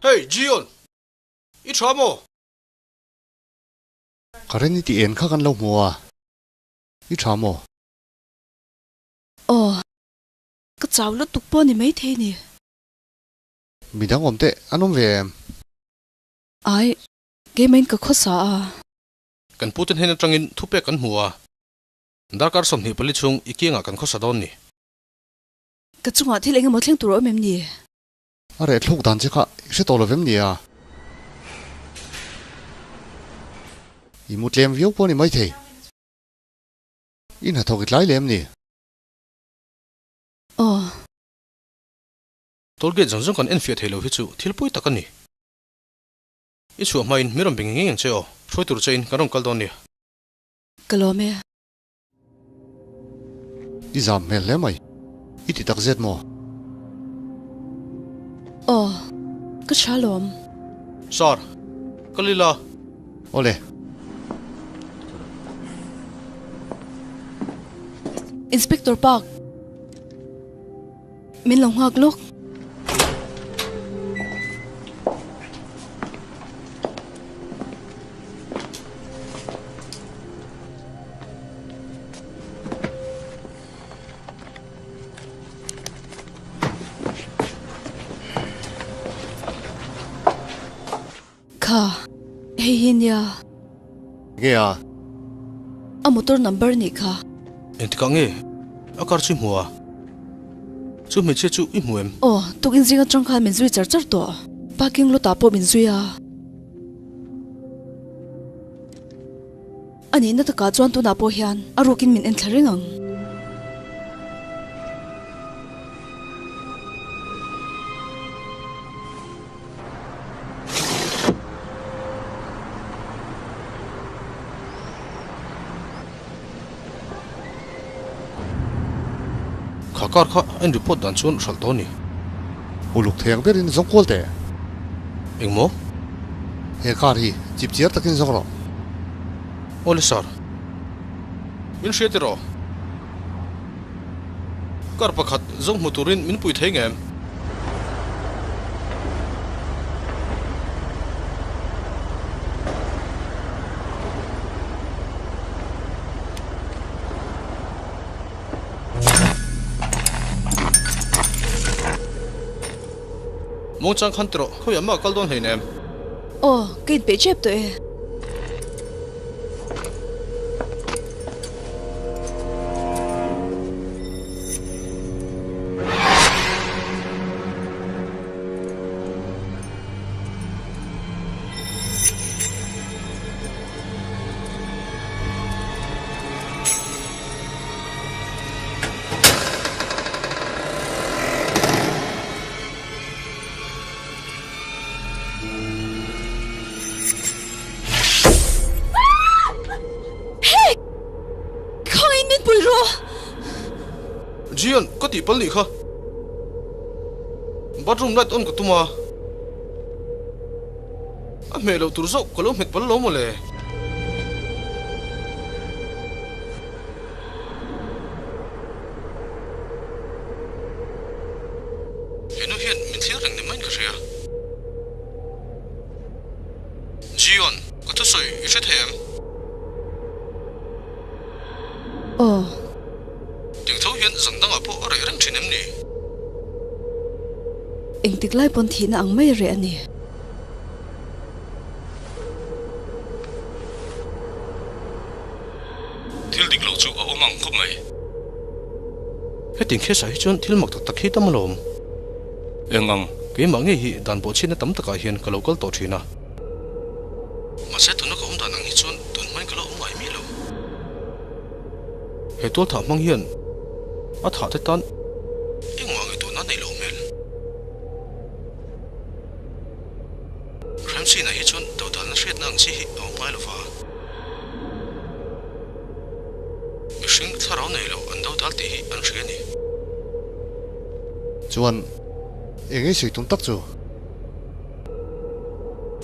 Hey, Jion! I tha maw? Karen i tih en kha kan lo hmu a, i tha maw? Aw, ka chau lutuk pawh ni maithei ni. Midang awm teh an awm ve em? Ai, keimahin ka khawsa a. Kan pute hnen atangin thupek kan hmu a, darkar 24 chhung i kiangah kan khawsa dawn ni. Ka chungah thil engemaw thleng tur a awm em ni? A reh thluk dan che kha i hre tawh lo vem nia. I mu tlem viau pawh a ni maithei. I hnathawk i tlai lem ni? Aw. Toll gate zawng zawng kan enfiah thei lo hi chu thil pawi tak a ni. I chhuah hmain mi rawn be ngei ngei ang che aw, hruai tur chein kan rawn kal dawn nia. Ka lawm e. I zam hmel hle mai. I ti tak zet maw? Aw, ka tha lawm. Sir, ka lila. Awle. Inspector Park, min lo nghak lawk. Kha, hei hi nia. Nge a? A motor number nih kha. Engtikah nge a car chu i hmu a? Chu hmeichhia chu i hmu em? Aw, tukin zing atang khan min zui char char tawh. Parking lot ah pawh min zui a. A nihna takah chuan tunah pawh hian a rukin min en thla reng ang. Car kha a in report dan chuan hralh tawh a ni. Uluk thei ang berin zawng kual teh. Engmaw? He car hi chip chiar takin zawng rawh. Awle sir. Min hria tiraw? Car pakhat zawng hmu turin min pui thei ngem? Muangchang khan tiraw, khawiah mah kal dawn hleinem. Aw, ka inpeih tep tawh e. Hey! Khawiin min pui rawh! Jian, ka tihpalh nih kha. Bathroom light on ka tum a. A hmeh loh tur zawk ka lo hmet palh lo mawle. He nu hian min thlir reng ni maiin ka hria. Jion, ka thusawi i hre thei em? Aw. Tiang tho hian zan dangah pawh a reh reng thin em ni? Engtik lai pawn thihna ang mai reh a ni. Thil dik lo chu a awm ang khawp mai. Hetiang case ah hi chuan thil mak tak tak hi tam alawm. Eng ang, keimah ngei hi dan bawhchhiatna tam takah hian ka lo kal tawh thin a. Mahse tuna ka awm dan ang hi chuan tun hmain ka lo awm ngai miah lo. He tualthah hmang hian a thah te tan engmah ngaihtuahna a neih loh hmel. Crime scene ah hi chuan dodalna hriatna ang chi hi a awm ngai lova. Mihring thlarau nei lo an dodal tih hi an hria a ni. Chuan eng ei sawi tum tak chu?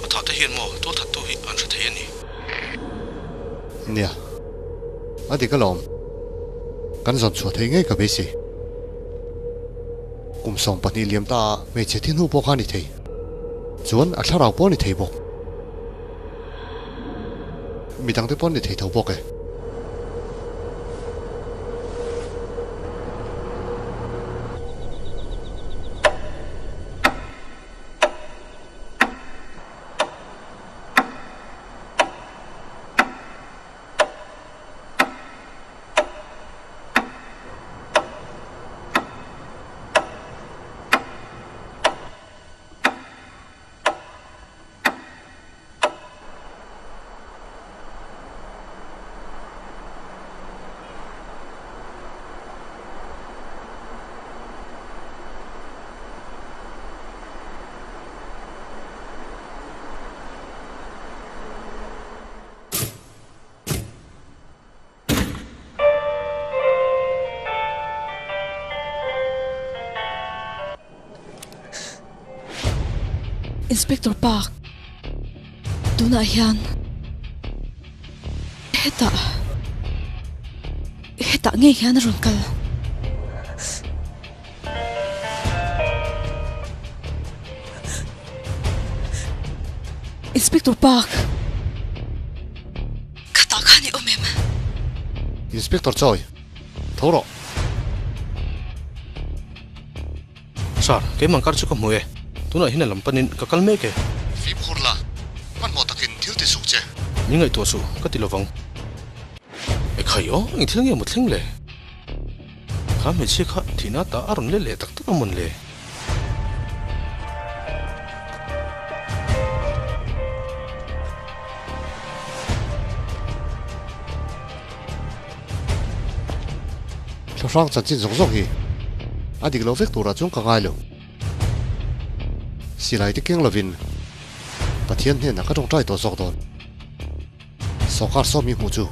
A thah te hian maw tualthattu hi an hre thei a ni. Nia, a dik alawm. Kan zawn chhuah thei ngei ka beisei. Kum 12 liam ta a hmeichhe thi hnu pawh kha a ni thei. Chuan a thlarau pawh a ni thei bawk. Midangte pawh an ni thei tho bawk e. Inspector Park, tunah hian hetah hetah ngei hian a rawn kal. Inspector Park, khatah khan i awm em? Inspector Choi, tho rawh. Sir, keimah kar chu ka hmu e. Tunah hian a lam panin ka kal mek e. Fimkhur la, hmanhmawh takin thil ti suk che. Min ngaihtuah suh, ka ti lovang. E khai aw, eng thil nge maw thleng le? Kha hmeichhia kha thihna ta a rawn let leh tak tak a mawn le? Thlahrang chanchin zawng zawng hi a dik lo vek turah chuan ka ngai lo. Silai te keng lovin Pathian hnenah ka tawngtai tawh zawk dawn. Sawrkar sawm hi hmuh chu.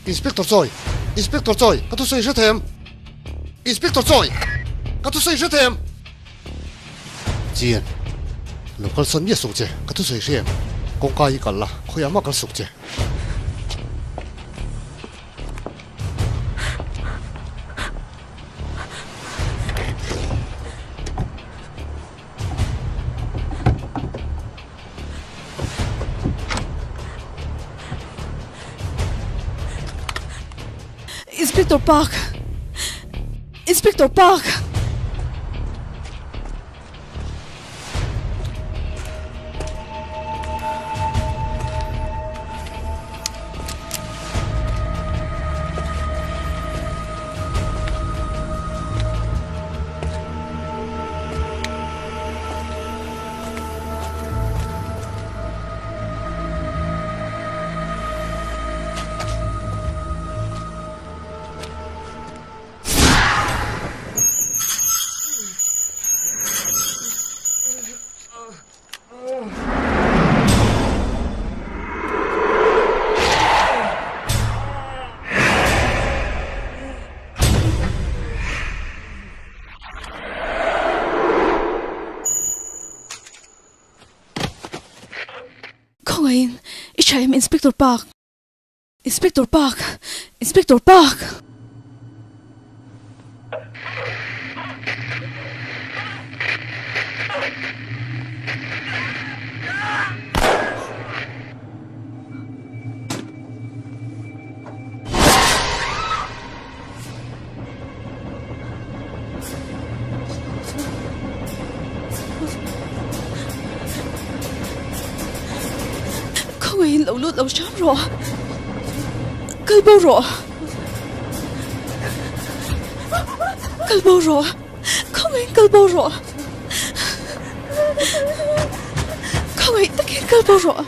Inspector Choi! Inspector Choi! Ka thusawi hre thei em? Inspector Choi! Ka thusawi hre thei em? Chian, lo kalsawn miah suk che, ka thusawi hre em? Kawngka hi kal la, khawiah mah kal suk che. Inspector Park! Inspector Park! Khawngaihin i tha em Inspector Park? Inspector Park! Inspector Park! Khawngaihin lo lut lo hram rawh. Kal bo rawh. Kal bo rawh. Khawngaihin kal bo rawh. Khawngaih takin kal bo rawh.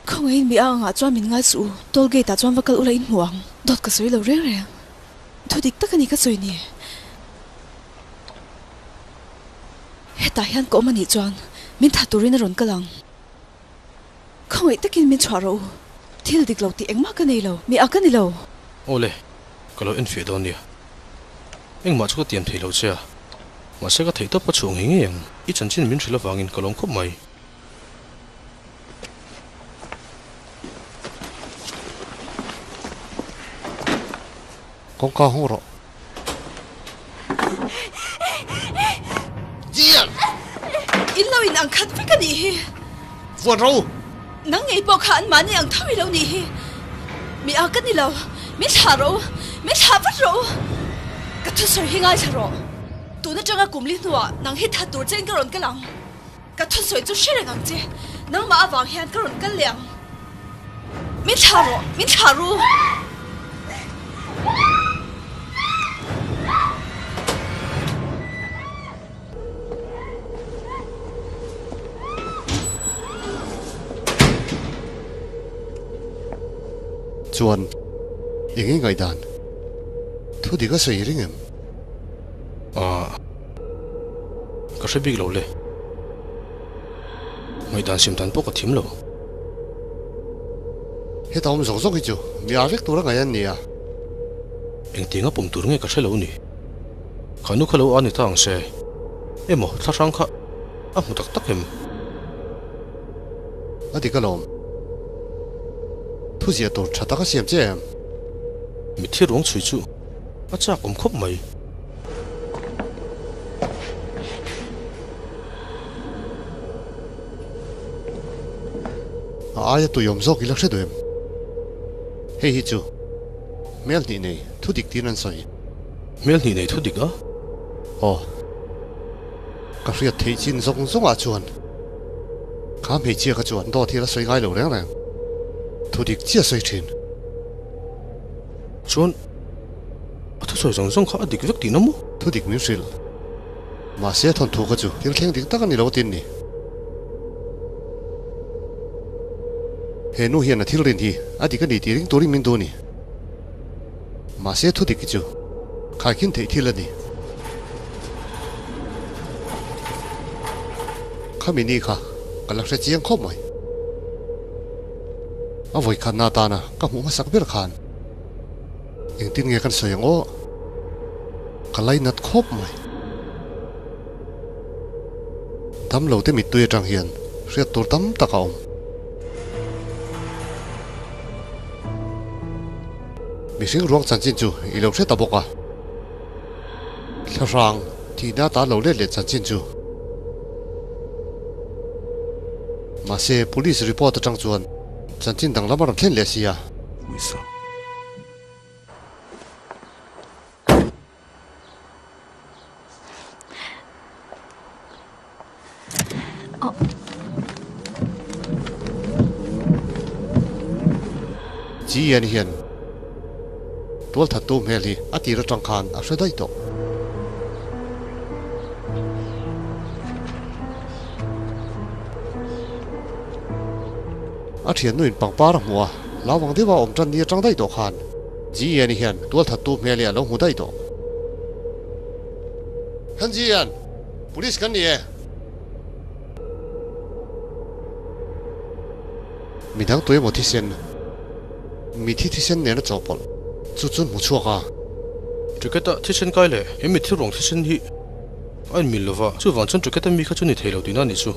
Khawngaihin mi a angah chuan min ngai suh u, toll gate ah chuan va kal ula in hmu ang, dawt ka sawi lo reng reng. Thu dik tak a ni ka sawi ni. Hetah hian ka awm a nih chuan min tha turin a rawn kal ang. Khawngaih takin min chhuah rawh u, thil dik lo tih engmah ka nei lo, mi a ka ni lo. Awle, ka lo enfiah dawn nia. Engmah chu ka tiam thei lo che a, mahse ka theih tawp ka chhuah ngei ngei ang. I chanchin min hrilh avangin ka lawm khawp mai. Kawngka hawng rawh. Jian! In lo in ang khat vek a nih hi. Vuan ro! Nang ngei pawh kha an mahni ang tho i lo nih hi. Mi a ka ni lo. Min thlah rawh u. Min thlah vat rawh u. Ka thusawi hi ngaithla rawh. Tun atanga kum li hnuah nang hi that tur chein ka rawn kal ang. Ka thusawi chu hre reng ang che. Nangmah avang hian ka rawn kal leh ang. Min thlah rawh. Min thlah ru. Chuan eng nge ngaihdan? Thu dik a sawi ring em? Aah. Ka hre bik lo le. Ngaihdan siam dan pawh ka thim lo. Heta awm zawk zawk hi chu mi ah vek tur a ngaih an ni a. Engtiang a pawm tur nge ka hre lo ni. Kha nu kha lo a ni ta ang se. Emaw thlahrang kha a hmu tak tak em? A dik alawm. Thu ziah tur tha tak a siam che em? Mitthi ruang chhui chu a chak awm khawp mai. A aia tuiawm zawk ila hre duh em? Hei hi chu hmel hnih nei thu dik tiin an sawi. Hmel hnih nei thu dik a? Aw. Ka hriat theih chin zawng zawngah chuan kha hmeichhia kha chuan dawt hi la sawi ngai lo reng reng. Thu dik chiah sawi thin. Chuan a thusawi zawng zawng kha a dik vek tihna maw? Thu dik min hrilh. Mahse thawnthu kha chu thil thleng dik tak a ni lo tin ni. He nu hian a thil rin hi a dik a ni tih ring turin min duh a ni. Mahse thu dik hi chu khaikhin theih thil a ni. Khami ni kha ka la hre chiang khawp mai. A vawikhatna atana ka hmuh hmasak ber khan engtin nge kan sawi ang aw? Ka lainat khawp mai. Damlo te mittui atang hian hriat tur tam tak a awm. Mihring ruang chanchin chu i lo hre ta bawk a. Thlahrang thihna atan lo let leh chanchin chu. Mahse police report atang chuan chanchin danglam a rawn thlen leh si a. Jian hian tualthattu hmel hi a tir atang khan a hre daih tawh. A thiannu in pangpar a hmuh a, lau ang deuha awm tan ni atang daih tawh khan Jian hian tualthattu hmel hi a lo hmu daih tawh. Kan Jian, Police kan ni e. Midang tu emaw thisen, mithi thisen nen a chawhpawlh chu chu hmu chhuak a. Ticket a thisen kai leh he mithi ruang thisen hi a inmil lova, chuvang chuan ticket a mi kha chu ni thei lo tihna a nih chu.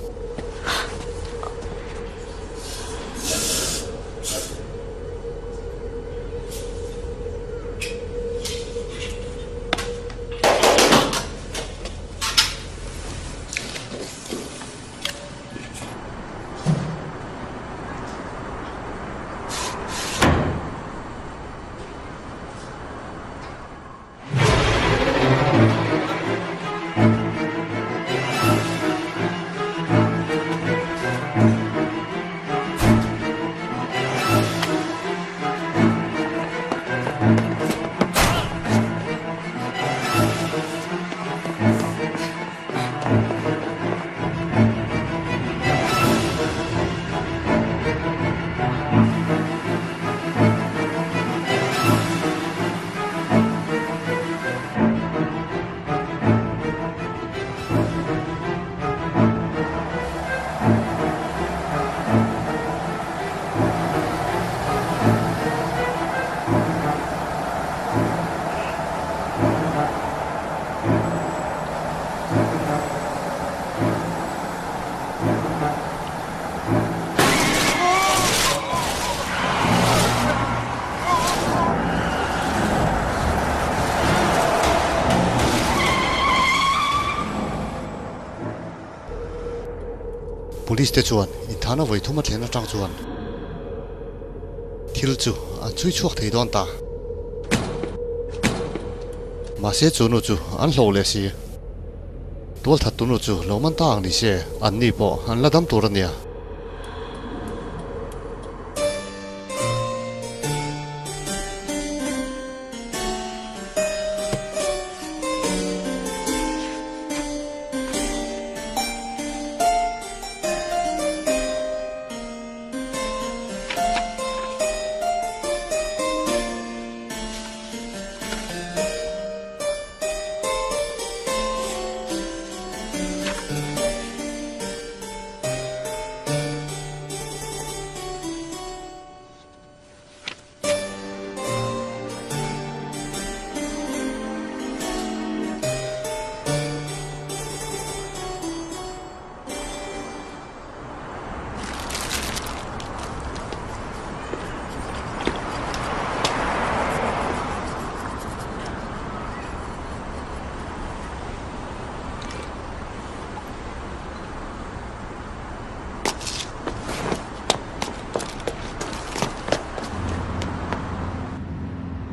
Police te chuan inthana vawi thum a thlen atang chuan thil chu an chhui chhuak thei dawn ta. Mahse chu nu chu an hlo leh si. Tualthat tu nu chu lo man ta ang ni se, an ni pawh an la dam tur a nia.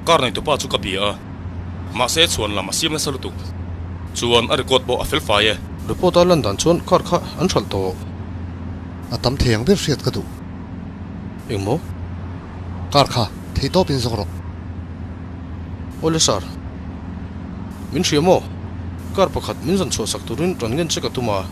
Car neitupa chu ka bia a, mahse chhuan lam a siam nasa lutuk. Chuan a record pawh a fel fai e. Report a lan dan chuan car kha an hralh tawh. A tam thei ang ber hriat ka duh. Engmaw? Car kha thei tawp in zawk rawh. Awle sir. Min hria maw? Car pakhat min zawn chhuah sak turin rawn ngen che ka tum a.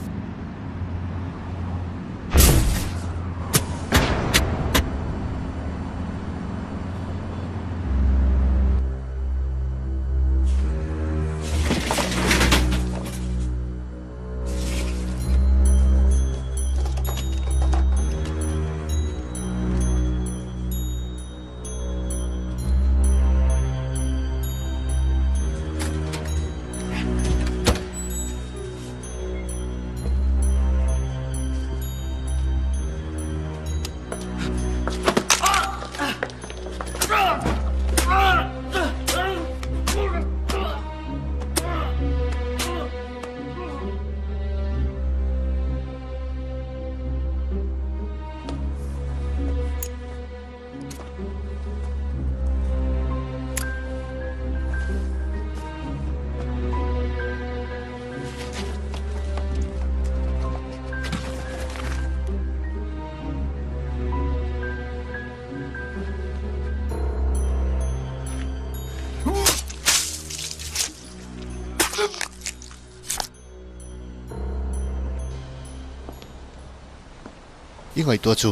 I ngaihtuah chu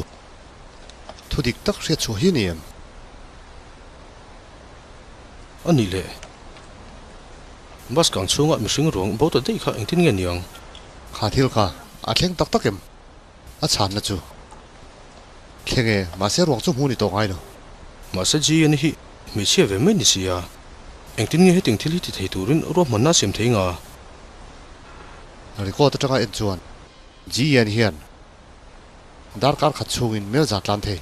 thu dik tak hriat chhuah hi a ni em? A nih le. Bus kang chhunga mihring ruang bo ta daih kha engtin nge niang? Kha thil kha a thleng tak tak em? A chhanna chu thleng e, mahse ruang chu hmu ni tawh ngai lo. Mahse GN hi hmeichhia ve mai ni sia, engtin nge hetiang thil hi ti thei turin ruahmanna a siam thei nga? Record atanga en chuan GN hian darkar khat chhungin mel zan tlan thei.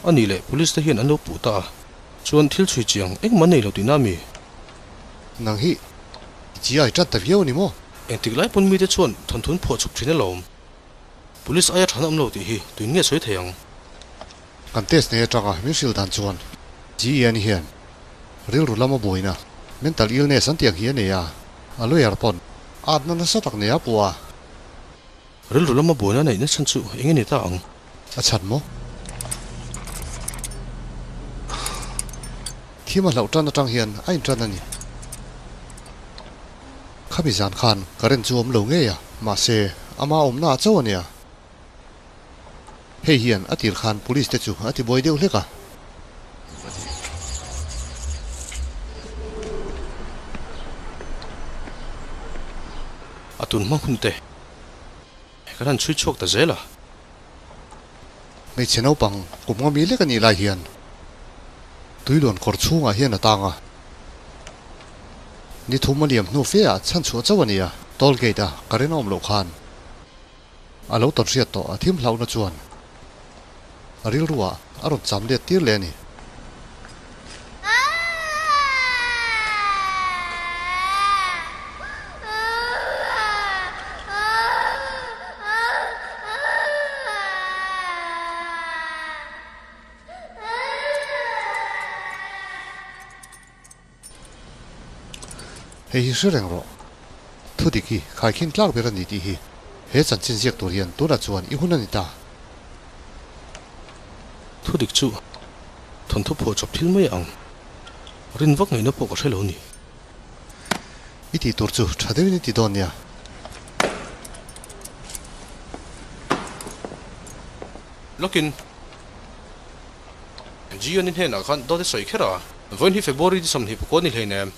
A nih leh police te hian an lo puh ta a, chuan thil chhui chiang engmah nei lo tihna a mi? Nang hi GI tan ta viau a ni maw? Engtik lai pawn mite chuan thawnthun phuah chhup thin alawm. Police aia than awm lo tih hi tuin nge sawi thei ang? Kan test nei atanga min hrilh dan chuan GEN hian rilru lama buaina, mental illness an tih ang hi a nei a, a lawyer pawn atna nasa tak nei a puh a. Rilru lama buaina neihna chhan chu eng nge ni ta ang? A chhan maw? Thim a hlauh tan atang hian a intan a ni. Khami zan khan current chu awm lo ngei a, mahse ama awmna ah chauh a nia. Hei hian a tir khan police te chu a ti buai deuh hlek a. A tun hma hun te kan han chhui chhuak ta zel a. Hmeichhe naupang kum nga mi lek a nih lai hian tuiluan kawr chhungah hian a tang a. Ni thum a liam hnu fe ah chhan chhuah chauh a ni a, toll gate a current a awm loh khan a lo tawn hriat tawh a thim hlauhna chuan a rilru ah a rawn cham let tir leh a ni. Hei hi hre reng rawh. Thu dik hi khaikhin tlak ber a ni tih hi he chanchin ziak tur hian tunah chuan i hun a ni ta. Thu dik chu thawnthu phuah chawp thil mai ang. Rin vak ngaihna pawh ka hre lo ni. I tih tur chu tha deuhin i ti dawn nia. Lawkin Gion-i hnenah khan dawt i sawi kher a, vawiin hi February ni 20 pakua ni hleinem.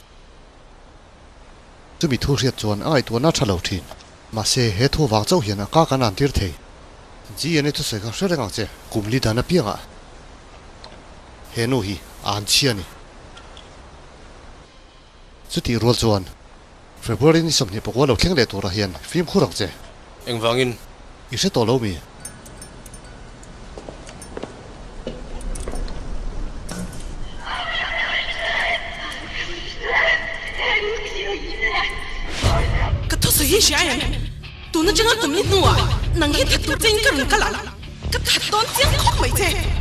Chumi thu hriat chuan a ngaihtuahna a tha lo thin. Mahse, he thu vang chauh hian a ka kan an tir thei. Gion-i thusawi kha hre reng ang che. Kum li dan apiangah he nu hi a an chhia a ni. Chutih rual chuan February ni 24 lo thleng leh turah hian fimkhur ang che. Engvangin? I hre tawh lo mi? Ka thusawi hi hria em? Tun atanga kum ni hnuah nang hi that tur chein ka rawn kal ang. Ka that dawn chiang khawp mai che.